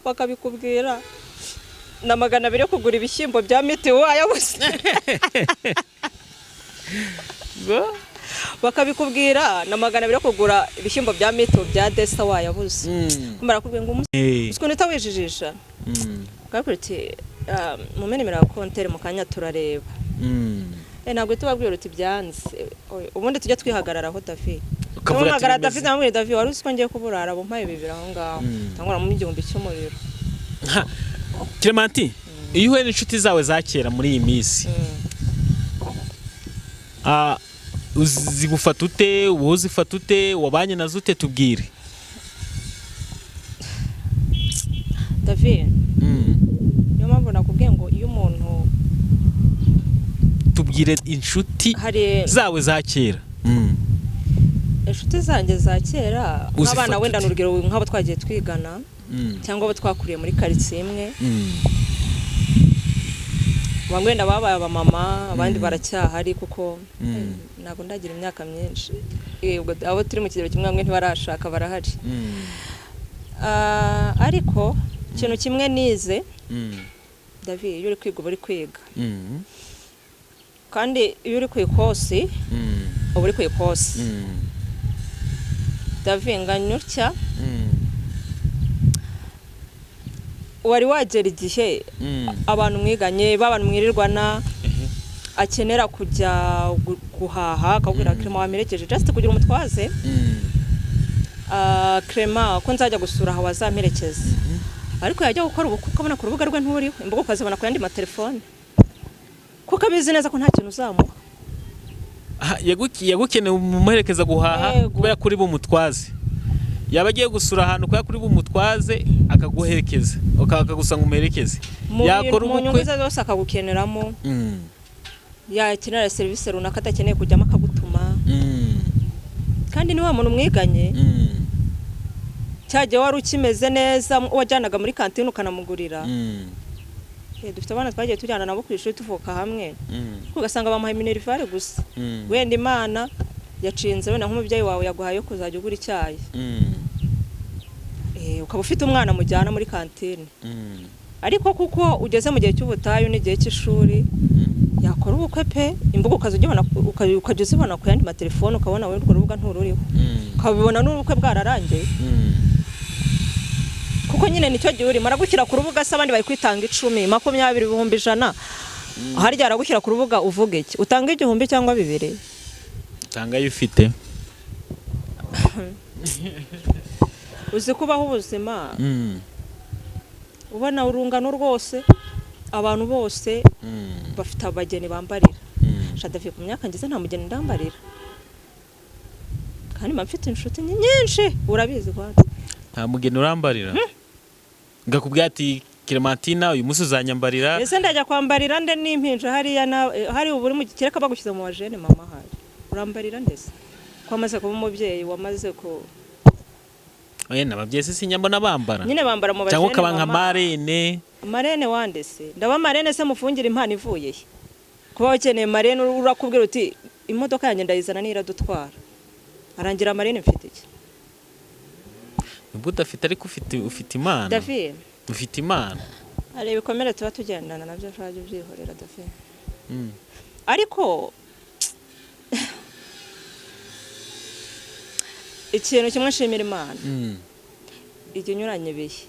bakabikubwira na 200 yo kugura ibishyimbo bya mitiyu wayabuze, bakabikubwira na 200 yo kugura ibishyimbo bya mitiyu bya desa wayabuze. Barakubwira ngo ukuntu utawijijisha, bakakubwira uti mumpe nimero ya konteri mu kanya turareba. Ntabwo uhita ubabwira uti byanze. Ubundi tujya twihagararaho, David. Ukavuga ati Ntuhamagara bimeze. David, namubwira David wari uzi ko ngiye kuburara, bumpaye 2 aho ngaho, cyangwa mu 1000 cy'umuriro. Ha, Clementine, iyo uhuye n'inshuti zawe za kera muri iyi minsi, zigufata ute? Wowe uzifata ute? Wabanye nazo ute? Tubwire. David, niyo mpamvu nakubwiye ngo iyo umuntu Tubwire inshuti hari zawe za kera. Inshuti zanjye za kera Uzifata nk'abana wenda ute? ni urugero nk'abo twagiye twigana cyangwa abo twakuriye muri karitsiye imwe, bamwe wenda babaye abamama, abandi baracyahari kuko ntabwo ndagira imyaka myinshi. Ubwo abo turi mu kigero kimwe bamwe ntibarashaka, barahari. Ariko ikintu kimwe nize, David, iyo uri kwiga uba uri kwiga, kandi iyo uri ku ikosi uba uri ku ikosi. David, nganya utya, wari wagera igihe abantu mwiganye, b'abantu mwirirwana, akenera kujya guhaha akabwira Clement wamerekeje, just kugira umutwaze, Clement ko nzajya gusura aha wazamperekeza, ariko yajya gukora ubukwe ukabona ku rubuga rwe nturiho, imbuga ukazibona ku yandi matelefone, kuko abizi neza ko nta kintu uzamuha. Aha, yagukeneye umuherekeza guhaha Yego. kubera kuri bumutwaze, yaba agiye gusura ahantu kubera kuri bumutwaze akaguherekeza, akagusanga umuherekeze, Mu yakora mu nyungu ubukwe ze zose akagukeneramo. Yakenera serivisi runaka adakeneye kujyamo akagutuma. Kandi ni wa muntu mwiganye, cyagihe wari ukimeze neza, wajyanaga muri kantine ukanamugurira. Dufite abana twagiye tujyana nabo ku ishuri, tuvuka hamwe, ugasanga bamuhaye minerval gusa. Wenda Imana yacinze, wenda nk'umubyeyi wawe yaguhaye yo kuzajya ugura icyayi, ukaba ufite umwana mujyana muri kantine, ariko kuko ugeze mu gihe cy'ubutayu n'igihe cy'ishuri, yakora ubukwe pe, imbuga ukajya ukajya uzibona ku yandi matelefone, ukabona wowe urwo rubuga ntururiho, ukabibona n'ubukwe bwararangiye, kuko nyine nicyo gihe urimo. Aragushyira ku rubuga se abandi bari kwitanga 10, 20, 100,000, harya aragushyira ku rubuga uvuga iki? Utanga 1000 cyangwa 20? Tanga ayo ufite. Uzi kubaho ubuzima ubona urungano rwose, abantu bose bafite abageni bambarira. Shadafi, ku myaka ngeze nta mugeni ndambarira, kandi mba mfite inshuti nyinshi, urabizi kwanza. Nta mugeni urambarira ngakubwira ati: "Clementina, uyu munsi uzanyambarira." Ese ndajya kwambarira nde n'impinja hariya hari ubu uri mu kereka bagushyize mu bajene mama, hari urambarira ndetse ko wamaze kuba umubyeyi, wamaze ku Oya, n'ababyeyi se sinyambona bambara. Nyine bambara mu bajene. Cyangwa ukaba nka Mama. Marene. Marene wande se? Ndaba marene se mufungire impano ivuye he? Kuba ukeneye marene, urakubwira uti: "Imodoka yanjye ndayizana niyo iradutwara." Arangira marene mfite iki? Nubwo udafite, ariko ufite Imana. David. Ufite Imana. Hari ibikomere tuba tugendana nabyo, ushobora ubyihorera, David. Ariko ikintu kimwe nshimira Imana, ijya inyuranye ibihe,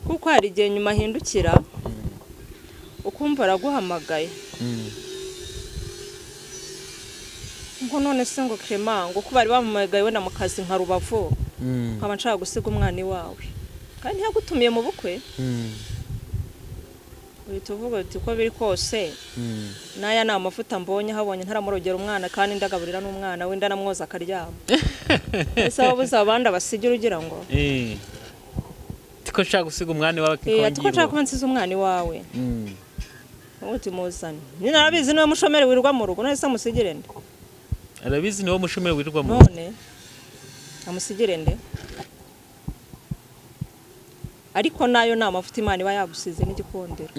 kuko hari igihe nyuma ahindukira ukumva araguhamagaye, ngo: "None se," ngo, "Clement," ngo, "ko bari bamuhamagaye wenda mu kazi nka Rubavu, nkaba nshaka gusiga umwana iwawe," kandi ntiyagutumiye mu bukwe. Uhita uvuga uti: "Uko biri kose, n'aya ni amavuta mbonye, habonye ntaramurogera umwana, kandi ndagaburira n'umwana we, ndanamwoza akaryama." Ese wabuze abandi abasigira ugira ngo Tiko nshaka gusiga umwana iwawe. Ati ko nshaka kuba nsize umwana iwawe, uti: "Muzane." Nyine arabizi niwe mushomeri wirirwa mu rugo, none se amusigire nde? Arabizi niwe mushomeri wirirwa mu rugo. None amusigire nde? Ariko nayo ni amavuta Imana iba yagusize n'igikundiro.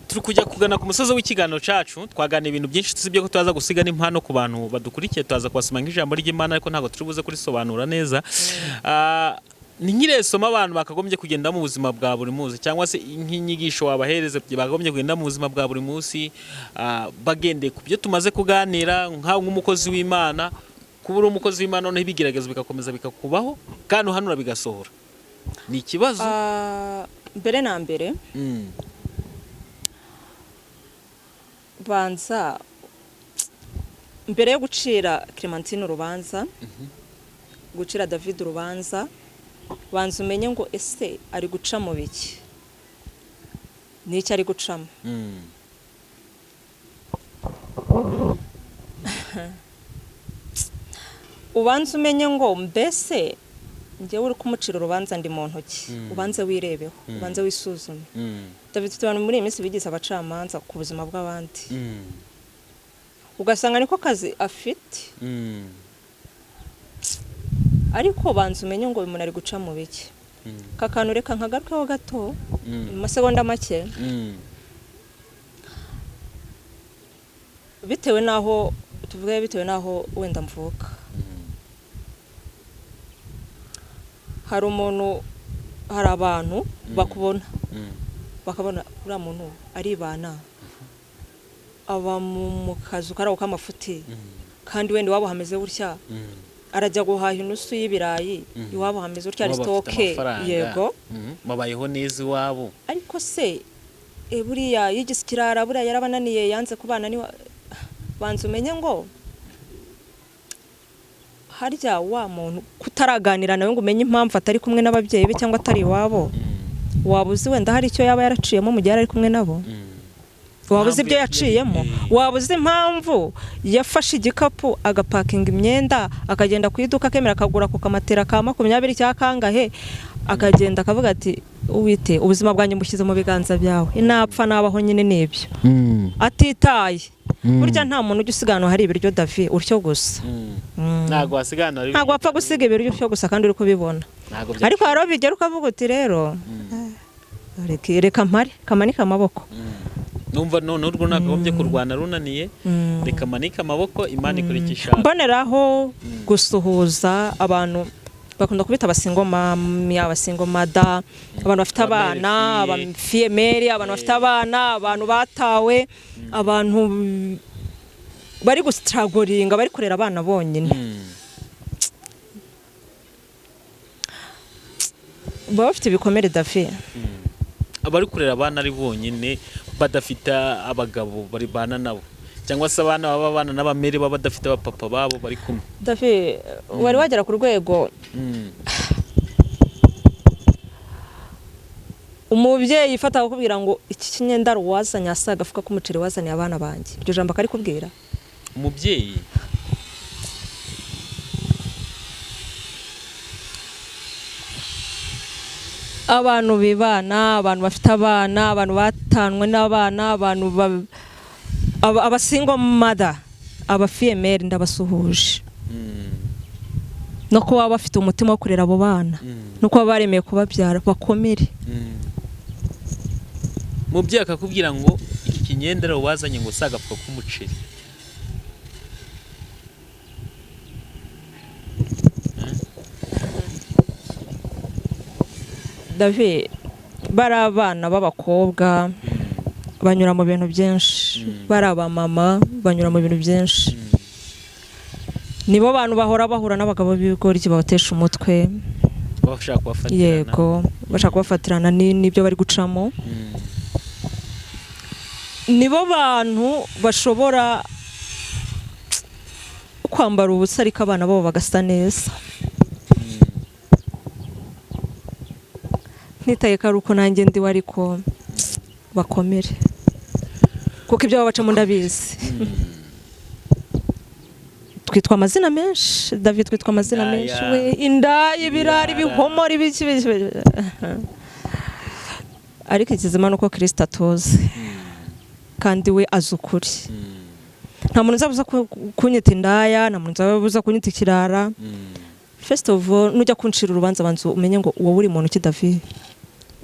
Turi kujya kugana ku musozi w'ikiganiro cacu. Twaganira ibintu byinshi, tuzibye ko tuza gusiga n'impano ku bantu badukurikiye, tuza kubasoma nk'ijambo ry'Imana, ariko ntabwo turi buze kurisobanura neza. Ni nk'iresomo abantu bakagombye kugenda mu buzima bwa buri munsi, cyangwa se nk'inyigisho wabahereza bakagombye kugenda mu buzima bwa buri munsi, bagendeye ku byo tumaze kuganira, nkawe nk'umukozi w'Imana. Kuba uri umukozi w'Imana, noneho ibigeragezo bigakomeza bikakubaho kandi uhanura bigasohora, ni ikibazo. Mbere na mbere, banza mbere yo gucira Clementine urubanza, gucira David urubanza, banza umenye ngo ese ari guca mu biki, n'icyo ari gucamo. Ubanza umenye ngo mbese njyewe uri kumucira urubanza ndi mu ntoki? Ubanze wirebeho, ubanze wisuzume. David, abantu muri iyi minsi bigize abacamanza ku buzima bw'abandi, ugasanga niko kazi afite. Ariko banza umenye ngo uyu muntu ari guca mu biki. Aka kantu reka nkagarukeho gato, mu masegonda make. Bitewe n'aho tuvuge, bitewe n'aho wenda mvuka, hari umuntu, hari abantu bakubona, bakabona uriya muntu aribana, aba mu kazu kari aho k'amafuti, kandi wenda iwabo hameze gutya, arajya guhaha inusu y'ibirayi, iwabo hameze gutya, hari Iwabo bafite stock. Amafaranga. Yego. Babayeho neza iwabo. Ariko se buriya yigize ikirara, buriya yarabananiye, yanze kubana niwa. Banza umenye ngo harya wa muntu kutaraganira nawe ngo umenye impamvu atari kumwe n'ababyeyi be cyangwa atari iwabo, waba uzi wenda hari icyo yaba yaraciyemo mu gihe yari ari kumwe nabo? Waba uzi ibyo Impamvu yaciyemo? Waba uzi impamvu yafashe igikapu agapakinga imyenda akagenda ku iduka, akemera akagura ku kamatera ka 20 cyangwa kangahe? Akagenda akavuga ati uwite ubuzima bwanjye mbushyize mu biganza byawe, inapfa nabaho nyine nibyo, atitaye. Burya nta muntu ujya usigana hari ibiryo Davi utyo gusa. Ntabwo wasigana hari, ntabwo wapfa gusiga ibiryo utyo gusa kandi uri kubibona. Ariko hari aho bigera ukavuga uti rero reka mpare kamanike amaboko. Numva none urwo nakagombye kurwana runaniye, reka manike amaboko, Imana ikora icyo ishaka. Mboneraho gusuhuza abantu bakunda kubita abasingomami, abasingomada, abantu bafite abana, abafiyemeri, abantu bafite abana, abantu batawe, abantu bari gusitaragoringa, bari kurera abana bonyine, baba bafite ibikomere Davi. Abari kurera abana ari bonyine badafite abagabo bari bana nabo, cyangwa se abana baba abana n'abamere baba badafite abapapa babo bari kumwe. Davi, wari wagera ku rwego umubyeyi ifata akakubwira ngo iki kinyendaro wazanye asa agafuka k'umuceri wazaniye abana banjye, iryo jambo akarikubwira umubyeyi? Abantu bibana, abantu bafite abana, abantu batanwe n'abana, abantu abasingo mother, abafiyemeri, ndabasuhuje. No kuba bafite umutima wo kurera abo bana, no kuba baremeye kubabyara, bakomere. Mubyeyi akakubwira ngo iki kinyendero wazanye ngo si agafuka k'umuceri. Davi, bari abana b'abakobwa banyura mu bintu byinshi, bari abamama banyura mu bintu byinshi, nibo bantu bahora bahura n'abagabo b'ibigoryi babatesha umutwe, bashaka kubafatirana. Yego, bashaka kubafatirana n'ibyo bari gucamo. Nibo bantu bashobora kwambara ubusa ariko abana babo bagasa neza. Ntitaye ko ari uko nanjye ndiwe, ariko bakomere kuko ibyo babacamo ndabizi. Twitwa amazina menshi David, twitwa amazina menshi we, indaya, ibirari, ibihomora, ibiki, ariko ikizima ni uko Kristo atuzi kandi we azi ukuri. Nta muntu uzabuza kunyita indaya, nta muntu uzabuza kunyita ikirara. First of all, nujya kuncira urubanza banza umenye ngo wowe uri muntu ki David,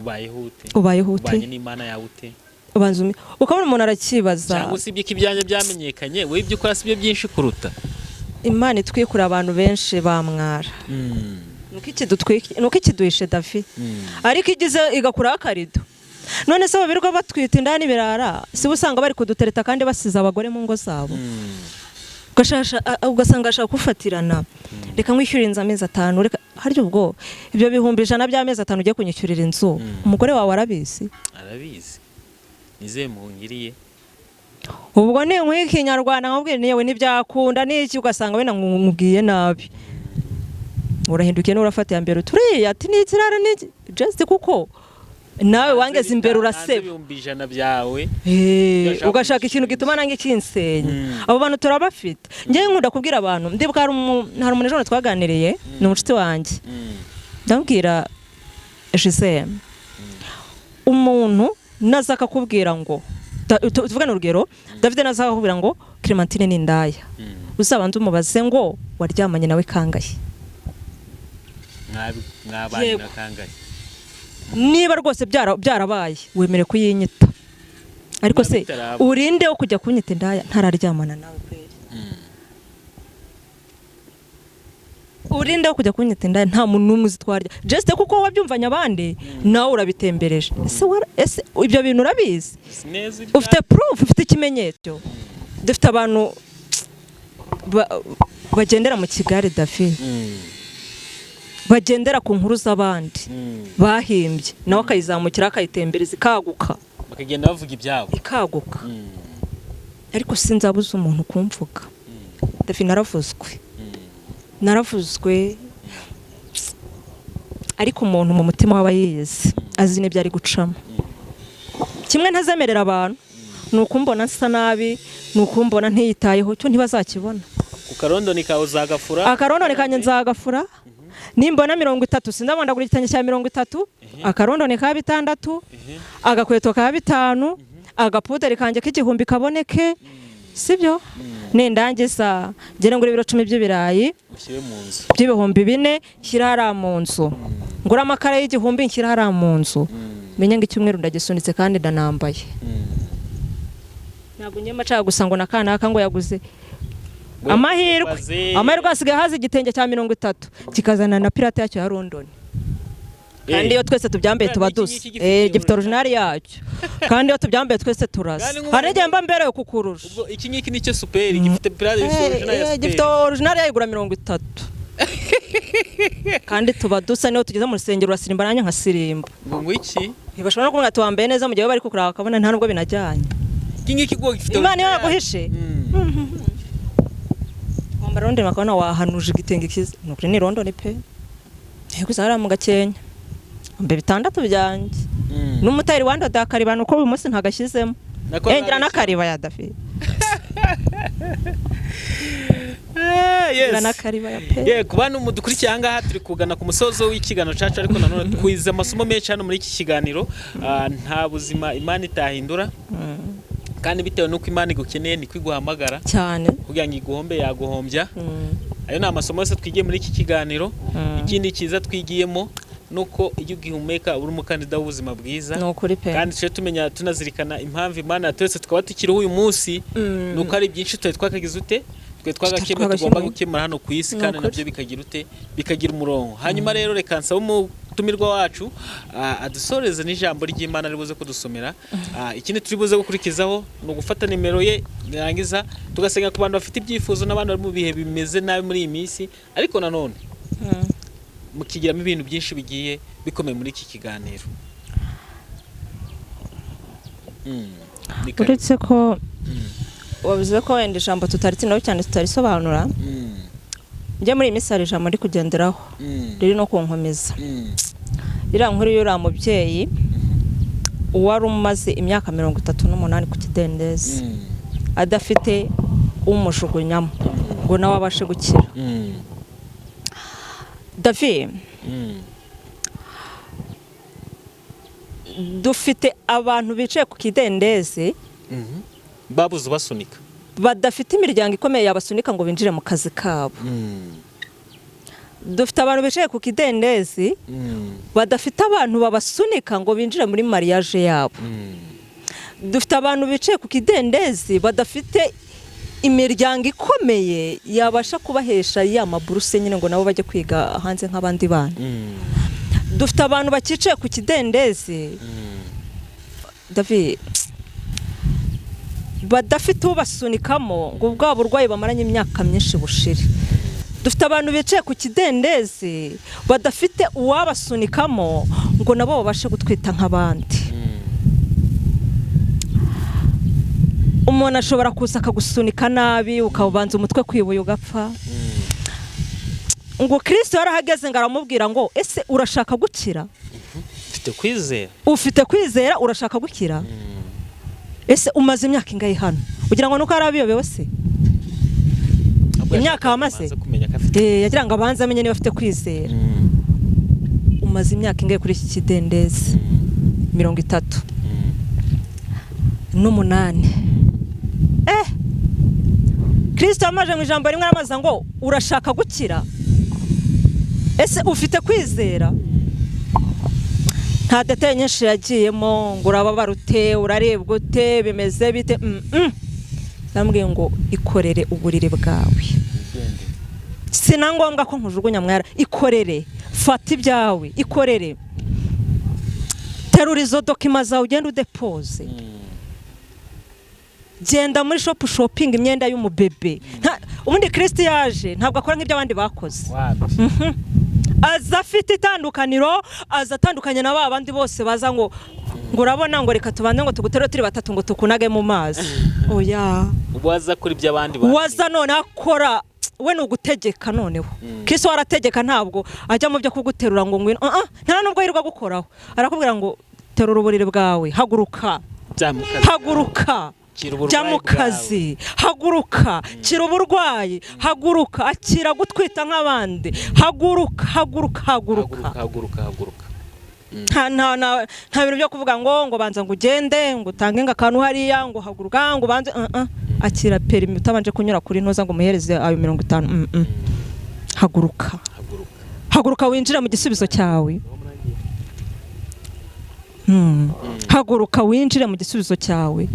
ubayeho ute, ubayeho ute, ubanye n'Imana yawe ute, ubanza ukabona umuntu arakibaza. Cyangwa usibye ko ibyanjye byamenyekanye, wowe ibyo ukora sibyo byinshi kuruta. Imana itwikura abantu benshi bamwara. Nuko ikiduhishe David, ariko igize igakuraho akarido. None se babirirwa batwita indaya n'ibirara, si usanga bari kudutereta kandi basize abagore mu ngo zabo. Ugasanga ashaka kufatirana, reka nkwishyurire inzu amezi 5, reka harya ubwo ibyo 100,000 by'amezi 5 ugiye kunyishyurira inzu, umugore wawe arabizi? Arabizi. Nizeye muhungiriye. Ubwo ni nk'ikinyarwanda nkabwira niyewe ntibyakunda n'iki, ugasanga wenda nkubwiye nabi, urahindukiye n'urafata ya mbere uturiye ati ni ikirara ni just kuko nawe wangeze imbere uraseba 100,000 byawe, ugashaka ikintu gituma nange kinsenya. Abo bantu turabafite. Ngewe nkunda kubwira abantu, ndibuka hari umuntu ejo twaganiriye, ni umucuti wanjye, ndamubwira Gisele, umuntu naza akakubwira ngo, tuvugane urugero, David naza akakubwira ngo Clementine ni indaya, uzabanze umubaze ngo waryamanye nawe kangahe, mwabanye na kangahe. Niba rwose byarabaye wemere kuyinyita, ariko se urinde wo kujya kunyita indaya ntararyamana nawe kweri. Urinde wo kujya kunyita indaya nta muntu n'umwe uzitwarya just kuko wabyumvanye abandi nawe urabitembereje. Ese ibyo bintu urabizi, ufite proof, ufite ikimenyetso. Dufite abantu bagendera mu kigare David, bagendera ku nkuru z'abandi bahimbye, nawe akayizamukira akayitembereza ikaguka, bakagenda bavuga ibyabo ikaguka. Ariko sinzabuza umuntu kumvuga. David, naravuzwe, ariko umuntu mu mutima waba yize azi n'ibyo ari gucamo. Kimwe ntazemerera abantu ni ukumbona nsa nabi, ni ukumbona ntiyitayeho, cyo ntibazakibona. Ku karondoni kawe uzagafura, akarondoni kanjye nzagafura. Nimbona 30, sindabona, ndagura igitenge cya 30, akarondoni ka 6, agakweto ka 5, agapuderi kanjye k'1000 kaboneke, sibyo? Nindangiza ngere ngura ibiro 10 by'ibirayi ushyire mu nzu by'ibihumbi 4, nshyira hariya mu nzu, ngura amakara y'1000, nshyira hariya mu nzu, menye ngo icyumweru ndagisunitse kandi ndanambaye. Ntabwo njye mba gusa ngo nakanaka ngo yaguze. Amahirwe, amahirwe, hasigaye haza igitenge cya 30 kikazana na pirate yacyo ya London, kandi iyo twese tubyambaye tuba dusa. Gifite original yacyo, kandi iyo tubyambaye twese turasa. Hari n'igihe mba mberewe kukurusha. Ubwo iki ngiki nicyo super gifite pirate original ya super? Gifite original yayo, igura 30, kandi tuba dusa. Niyo tugeze mu rusengero urasirimba, nanjye nkasirimba. Ngo iki? Ntibashobora no kumwe ati wambaye neza, mu gihe bari kukureba bakabona nta nubwo binajyanye. Iki ngiki ubwo gifite Imana iyo original. yaguhishe, wambara London bakabona wahanuje igitenge cyiza. Ni ukuri ni London pe. Yego, hariya mu Gakenke 6,000 byanjye n'umutayeri wandoda akariba, nuko uyu munsi ntagashyizemo. Ngira n'akariba ya David. Ngira n'akariba ya pe. Ye, ku bantu mudukurikiye aha ngaha, turi kugana ku musozo w'ikiganiro cyacu, ariko nanone twize amasomo menshi hano muri iki kiganiro. Nta buzima Imana itahindura, kandi bitewe n'uko Imana igukeneye niko iguhamagara cyane kugira ngo iguhombe yaguhombya. Ayo ni amasomo yose twigiye muri iki kiganiro. Ikindi cyiza twigiyemo nuko iyo ugihumeka uri umukandida w'ubuzima bwiza. Ni ukuri pe. Kandi tujye tumenya tunazirikana impamvu Imana yaturetse tukaba tukiriho uyu munsi, nuko ari byinshi tutari twakagize ute, twe twagakemura, tugomba gukemura hano ku isi, kandi nabyo bikagira ute, bikagira umurongo. Hanyuma rero reka nsabe umutumirwa wacu adusoreze n'ijambo ry'Imana ari buze kudusomera. Ikindi turi buze gukurikizaho ni ugufata nimero ye, nirangiza tugasenga ku bantu bafite ibyifuzo n'abandi bari mu bihe bimeze nabi muri iyi minsi, ariko nanone mukigiramo ibintu byinshi bigiye bikomeye muri iki kiganiro. Ni karibu. Uretse ko wavuze ko wenda ijambo tutaritsindaho cyane, tutarisobanura, njye muri iyi minsi hari ijambo ndi kugenderaho riri no kunkomeza. Iriya nkuru y'uriya mubyeyi wari umaze imyaka 38 ku kidendezi, adafite umujugunyamo ngo nawe abashe gukira. David, dufite abantu bicaye ku kidendezi babuze ubasunika, badafite imiryango ikomeye yabasunika ngo binjire mu kazi kabo. Dufite abantu bicaye ku kidendezi badafite abantu babasunika ngo binjire muri mariage yabo. Dufite abantu bicaye ku kidendezi badafite imiryango ikomeye yabasha kubahesha ya maburuse nyine ngo nabo bajye kwiga hanze nk'abandi bana. Dufite abantu bakicaye ku kidendezi, David, badafite ubasunikamo ngo bwa burwayi bamaranye imyaka myinshi bushire. Dufite abantu bicaye ku kidendezi badafite uwabasunikamo ngo nabo babashe gutwita nk'abandi. Umuntu ashobora kuza akagusunika nabi, ukawubanza umutwe kwibuye ugapfa. Ngo Kristo yarahageze ngo aramubwira ngo ese urashaka gukira? Ufite kwizera? Ufite kwizera, urashaka gukira? Ese umaze imyaka ingahe hano? Ugira ngo nuko yarabiyobewe se? Imyaka wamaze? Yagira ngo abanze amenye niba afite kwizera. Umaze imyaka ingahe kuri iki kidendezi? 38. Kristo yamaje mu ijambo rimwe aramaza ngo urashaka gukira? Ese ufite kwizera? Nta detail nyinshi yagiyemo ngo urababara ute, urarebwa ute, bimeze bite. Yambwiye ngo ikorere uburiri bwawe, si na ngombwa ko nkujugunya mwara, ikorere, fata ibyawe, ikorere, terura izo dokima zawe ugende udepoze, genda muri shop shopping imyenda y'umubebe. Ubundi Kristo yaje ntabwo akora nk'ibyo abandi bakoze. Aza afite itandukaniro, aza atandukanye na ba bandi bose baza ngo urabona ngo reka tubanze ngo tugutere turi batatu ngo tukunage mu mazi. Oya, waza kuri ibyo abandi waza none akora we ni ugutegeka noneho. Kristo arategeka, ntabwo ajya mu byo kuguterura ngo ngwino, nta nubwo yirirwa gukoraho, arakubwira ngo terura uburiri bwawe, haguruka, haguruka. Kira uburwayi Jya mu kazi, haguruka, kira uburwayi, haguruka, akira gutwita nk'abandi, haguruka, haguruka, haguruka. Haguruka, haguruka, haguruka. Nta bintu byo kuvuga ngo banza ngo ugende ngo utange ngo akantu hariya, ngo haguruka, ngo ubanze akira perimi utabanje kunyura kuri ntoza ngo umuhereze ayo 50. Haguruka. Haguruka. Haguruka winjire mu gisubizo cyawe. Haguruka winjire mu gisubizo cyawe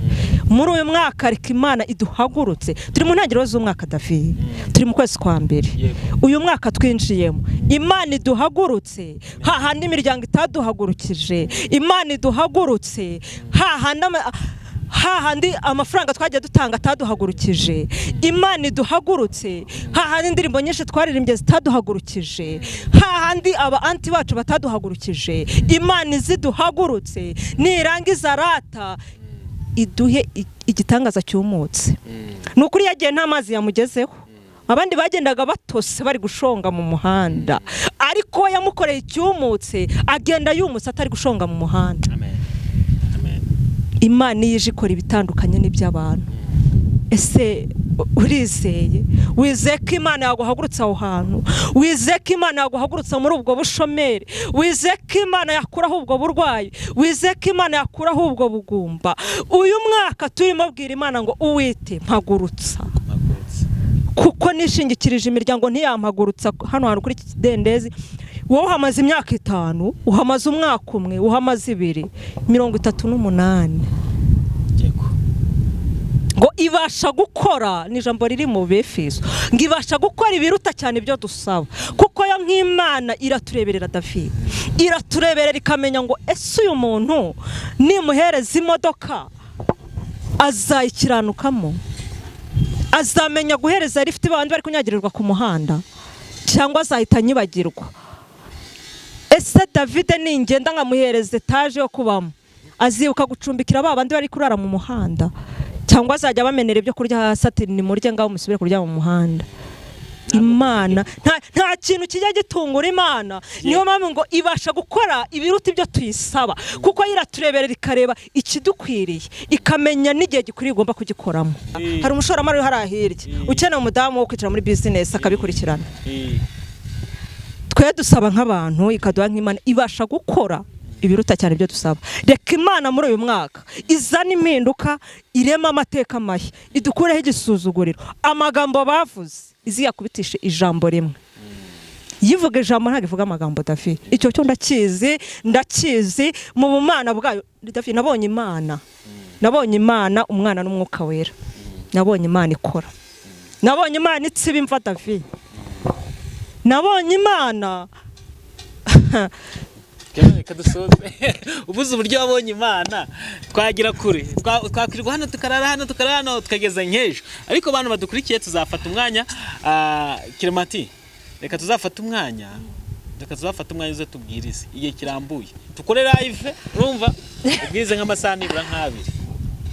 muri uyu mwaka. Reka Imana iduhagurutse. Turi mu ntangiriro z'umwaka, David, turi mu kwezi kwa mbere. Uyu mwaka twinjiyemo, Imana iduhagurutse hahandi imiryango itaduhagurukije, Imana iduhagurutse hahandi amafaranga twagiye dutanga ataduhagurukije, Imana iduhagurutse hahandi indirimbo nyinshi twaririmbye zitaduhagurukije, hahandi aba anti bacu bataduhagurukije, Imana iziduhagurutse. Nirangiza rata iduhe igitangaza cyumutse. Ni ukuri, yagiye nta mazi yamugezeho, abandi bagendaga batose bari gushonga mu muhanda, ariko we yamukoreye icyumutse, agenda yumutse atari gushonga mu muhanda. Amen, amen. Imana iyo ije ikora ibitandukanye n'iby'abantu. Ese urizeye? Wizeye ko Imana yaguhagurutsa aho hantu? Wizeye ko Imana yaguhagurutsa muri ubwo bushomeri? Wizeye ko Imana yakuraho ubwo burwayi? Wizeye ko Imana yakuraho ubwo bugumba? Uyu mwaka turimo, bwira Imana ngo: "Uwite mpagurutsa." Mpagurutse. Kuko nishingikirije imiryango ntiyampagurutsa hano hantu kuri iki kidendezi. Wowe uhamaze imyaka 5, uhamaze umwaka umwe, uhamaze 2, 38. Ngo ibasha gukora, ni ijambo riri mu Befeso, ngo ibasha gukora ibiruta cyane ibyo dusaba, kuko yo nk'Imana iratureberera, David, iratureberera ikamenya ngo: "Ese uyu muntu nimuhereza imodoka azayikiranukamo? Azamenya guhereza lift abandi bari kunyagirirwa ku muhanda, cyangwa azahita anyibagirwa? Ese David ningenda nkamuhereza etaje yo kubamo, azibuka gucumbikira ba bandi bari kurara mu muhanda, cyangwa azajya bamenera ibyo kurya hasi ati: 'Nimurye ngaho musubire kuryama mu muhanda?'" Imana nta kintu kijya gitungura Imana. Niyo mpamvu ngo ibasha gukora ibiruta ibyo tuyisaba, kuko yo iratureberera, ikareba ikidukwiriye, ikamenya n'igihe gikwiriye igomba kugikoramo. Hari umushoramari uri hariya hirya ukeneye umudamu wo kwicara muri bizinesi akabikurikirana. Twe dusaba nk'abantu, ikaduha nk'Imana ibasha gukora ibiruta cyane ibyo dusaba. Reka Imana muri uyu mwaka izane impinduka, irema amateka mashya, idukureho igisuzuguriro. Amagambo bavuze iziyakubitishe ijambo rimwe. Yivuga ijambo, ntabwo ivuga amagambo, David. Icyo cyo ndakizi, ndakizi mu bumana bwayo. David, nabonye Imana, nabonye Imana Umwana n'Umwuka Wera, nabonye Imana ikora, nabonye Imana itsiba imva, David, nabonye Imana. Reka dusoze. Ubuze uburyo wabonye Imana, twagira kure. Twakwirirwa hano, tukarara hano, tukarara hano, tukageza nk'ejo. Ariko abantu badukurikiye, tuzafata umwanya. Clementi, reka tuzafata umwanya uze tubwirize igihe kirambuye, tukore live, urumva, ubwirize nk'amasaha nibura nk'abiri,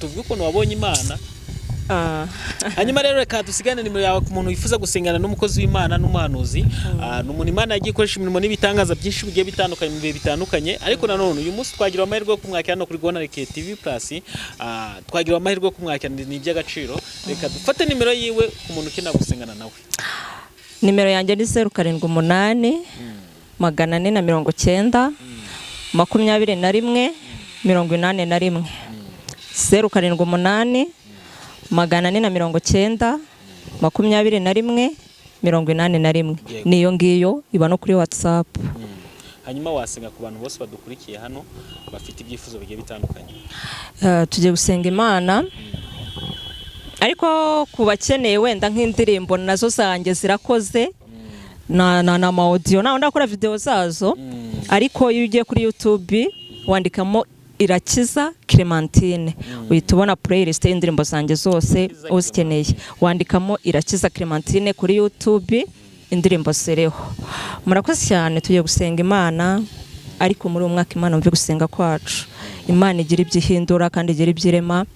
tuvuge ukuntu wabonye Imana. Hanyuma rero reka dusigane nimero yawe ku muntu wifuza gusengana n'umukozi w'Imana n'umuhanuzi. Ni umuntu Imana yagiye ikoresha imirimo n'ibitangaza byinshi bigiye bitandukanye mu bihe bitandukanye. Ariko nanone uyu munsi twagira amahirwe yo kumwakira hano kuri Rwanda TV Plus. Twagira amahirwe yo kumwakira, ni iby'agaciro. Reka dufate nimero yiwe ku muntu ukenera gusengana nawe. Nimero yanjye ni 078 490 21 81. 078 490 21 81. Niyo ngiyo, iba no kuri WhatsApp. Hanyuma wasenga ku bantu bose badukurikiye hano bafite ibyifuzo bigiye bitandukanye. Tugiye gusenga Imana, ariko ku bakeneye wenda nk'indirimbo nazo zanjye zirakoze na ama audio, nawe ndakora video zazo. Ariko iyo ugiye kuri YouTube wandikamo Irakiza Clementine, uhita ubona playlist y'indirimbo zanjye zose. Irakiza. Uzikeneye wandikamo Irakiza Clementine kuri YouTube, indirimbo ziriho. Murakoze cyane. Tugiye gusenga Imana, ariko muri uwo mwaka Imana mve gusenga kwacu, Imana igira ibyo ihindura kandi igira ibyo irema,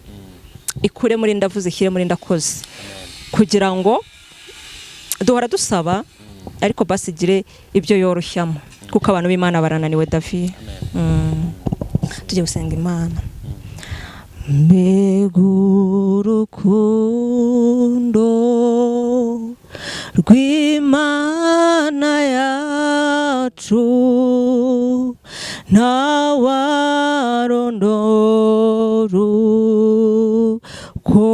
ikure muri ndavuze, ishyire muri ndakoze, kugira ngo duhora dusaba, ariko basi igire ibyo yoroshyamo, kuko abantu b'Imana barananiwe, David. Tujye gusenga Imana. Mbega urukundo rw'Imana yacu, ntawarondora uko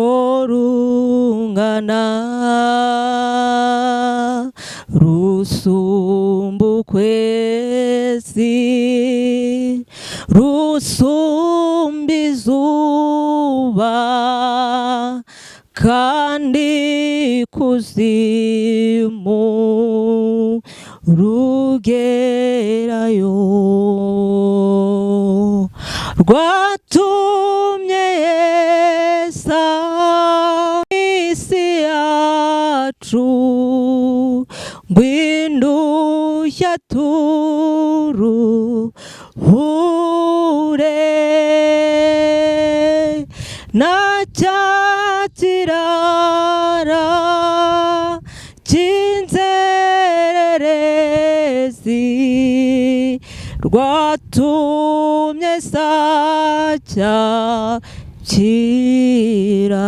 rungana, rusumba ukwezi, rusumba izuba, kandi kuzimu rugerayo. Rwatumye Yesu isi yacu, ngwindushya turuhure, na cya kirara cy'inzererezi, rwatumye sacya kira.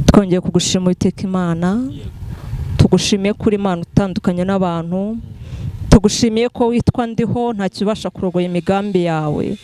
Twongeye kugushima Uwiteka Imana, tugushimiye kuri Imana utandukanye n'abantu, tugushimiye ko witwa Ndiho, ntakibasha kurogoya imigambi yawe.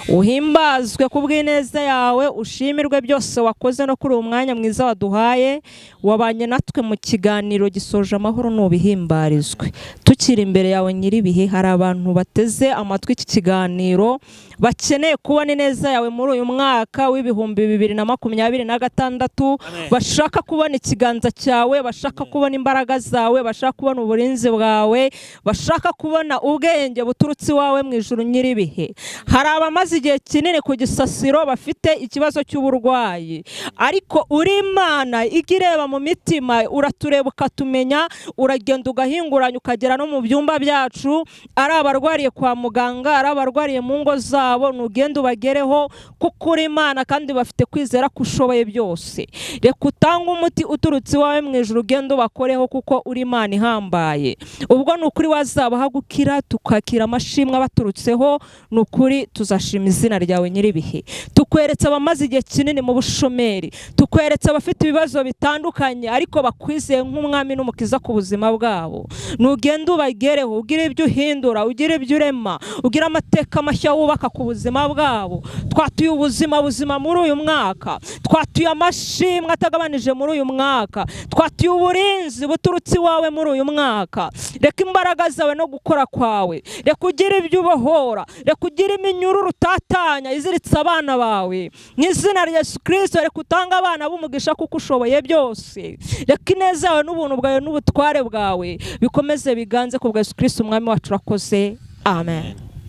Uhimbazwe ku bw'ineza yawe, ushimirwe byose wakoze no kuri uwo mwanya mwiza waduhaye, wabanye natwe mu kiganiro gisoje amahoro, n'ubihimbarizwe. Tukiri imbere yawe nyir'ibihe, hari abantu bateze amatwi iki kiganiro bakeneye kubona ineza yawe muri uyu mwaka w'2026, bashaka kubona ikiganza cyawe, bashaka kubona imbaraga zawe, bashaka kubona uburinzi bwawe, bashaka kubona ubwenge buturutse iwawe mu ijuru nyir'ibihe. Hari abamaze igihe kinini ku gisasiro bafite ikibazo cy'uburwayi, ariko uri Imana ijya ireba mu mitima, uratureba ukatumenya, uragenda ugahinguranya ukagera no mu byumba byacu, ari abarwariye kwa muganga, ari abarwariye mu ngo zabo, nugenda ubagereho kuko uri Imana kandi bafite kwizera ko ushoboye byose. Reka utange umuti uturutse iwawe mu ijuru, ugende ubakoreho kuko uri Imana ihambaye. Ubwo ni ukuri wazabaha gukira, tukakira amashimwe abaturutseho, ni ukuri tuzashima izina ryawe nyir'ibihe. Tukweretse abamaze igihe kinini mu bushomeri, tukweretse abafite ibibazo bitandukanye ariko bakwizeye nk'umwami n'umukiza ku buzima bwabo. Nugende ubagereho, ugire ibyo uhindura, ugire ibyo urema, ugire amateka mashya wubaka ku buzima bwabo. Twatuye ubuzima buzima muri uyu mwaka, twatuye amashimwe atagabanije muri uyu mwaka, twatuye uburinzi buturutse iwawe muri uyu mwaka. Reka imbaraga zawe no gukora kwawe, reka ugire ibyo ubohora, reka ugire iminyururu utatanya iziritse abana bawe mu izina rya Yesu Kristo. Reka utange abana b'umugisha kuko ushoboye byose. Reka ineza yawe n'ubuntu bwawe n'ubutware bwawe bikomeze biganze ku bwa Yesu Kristo umwami wacu. Urakoze, amen.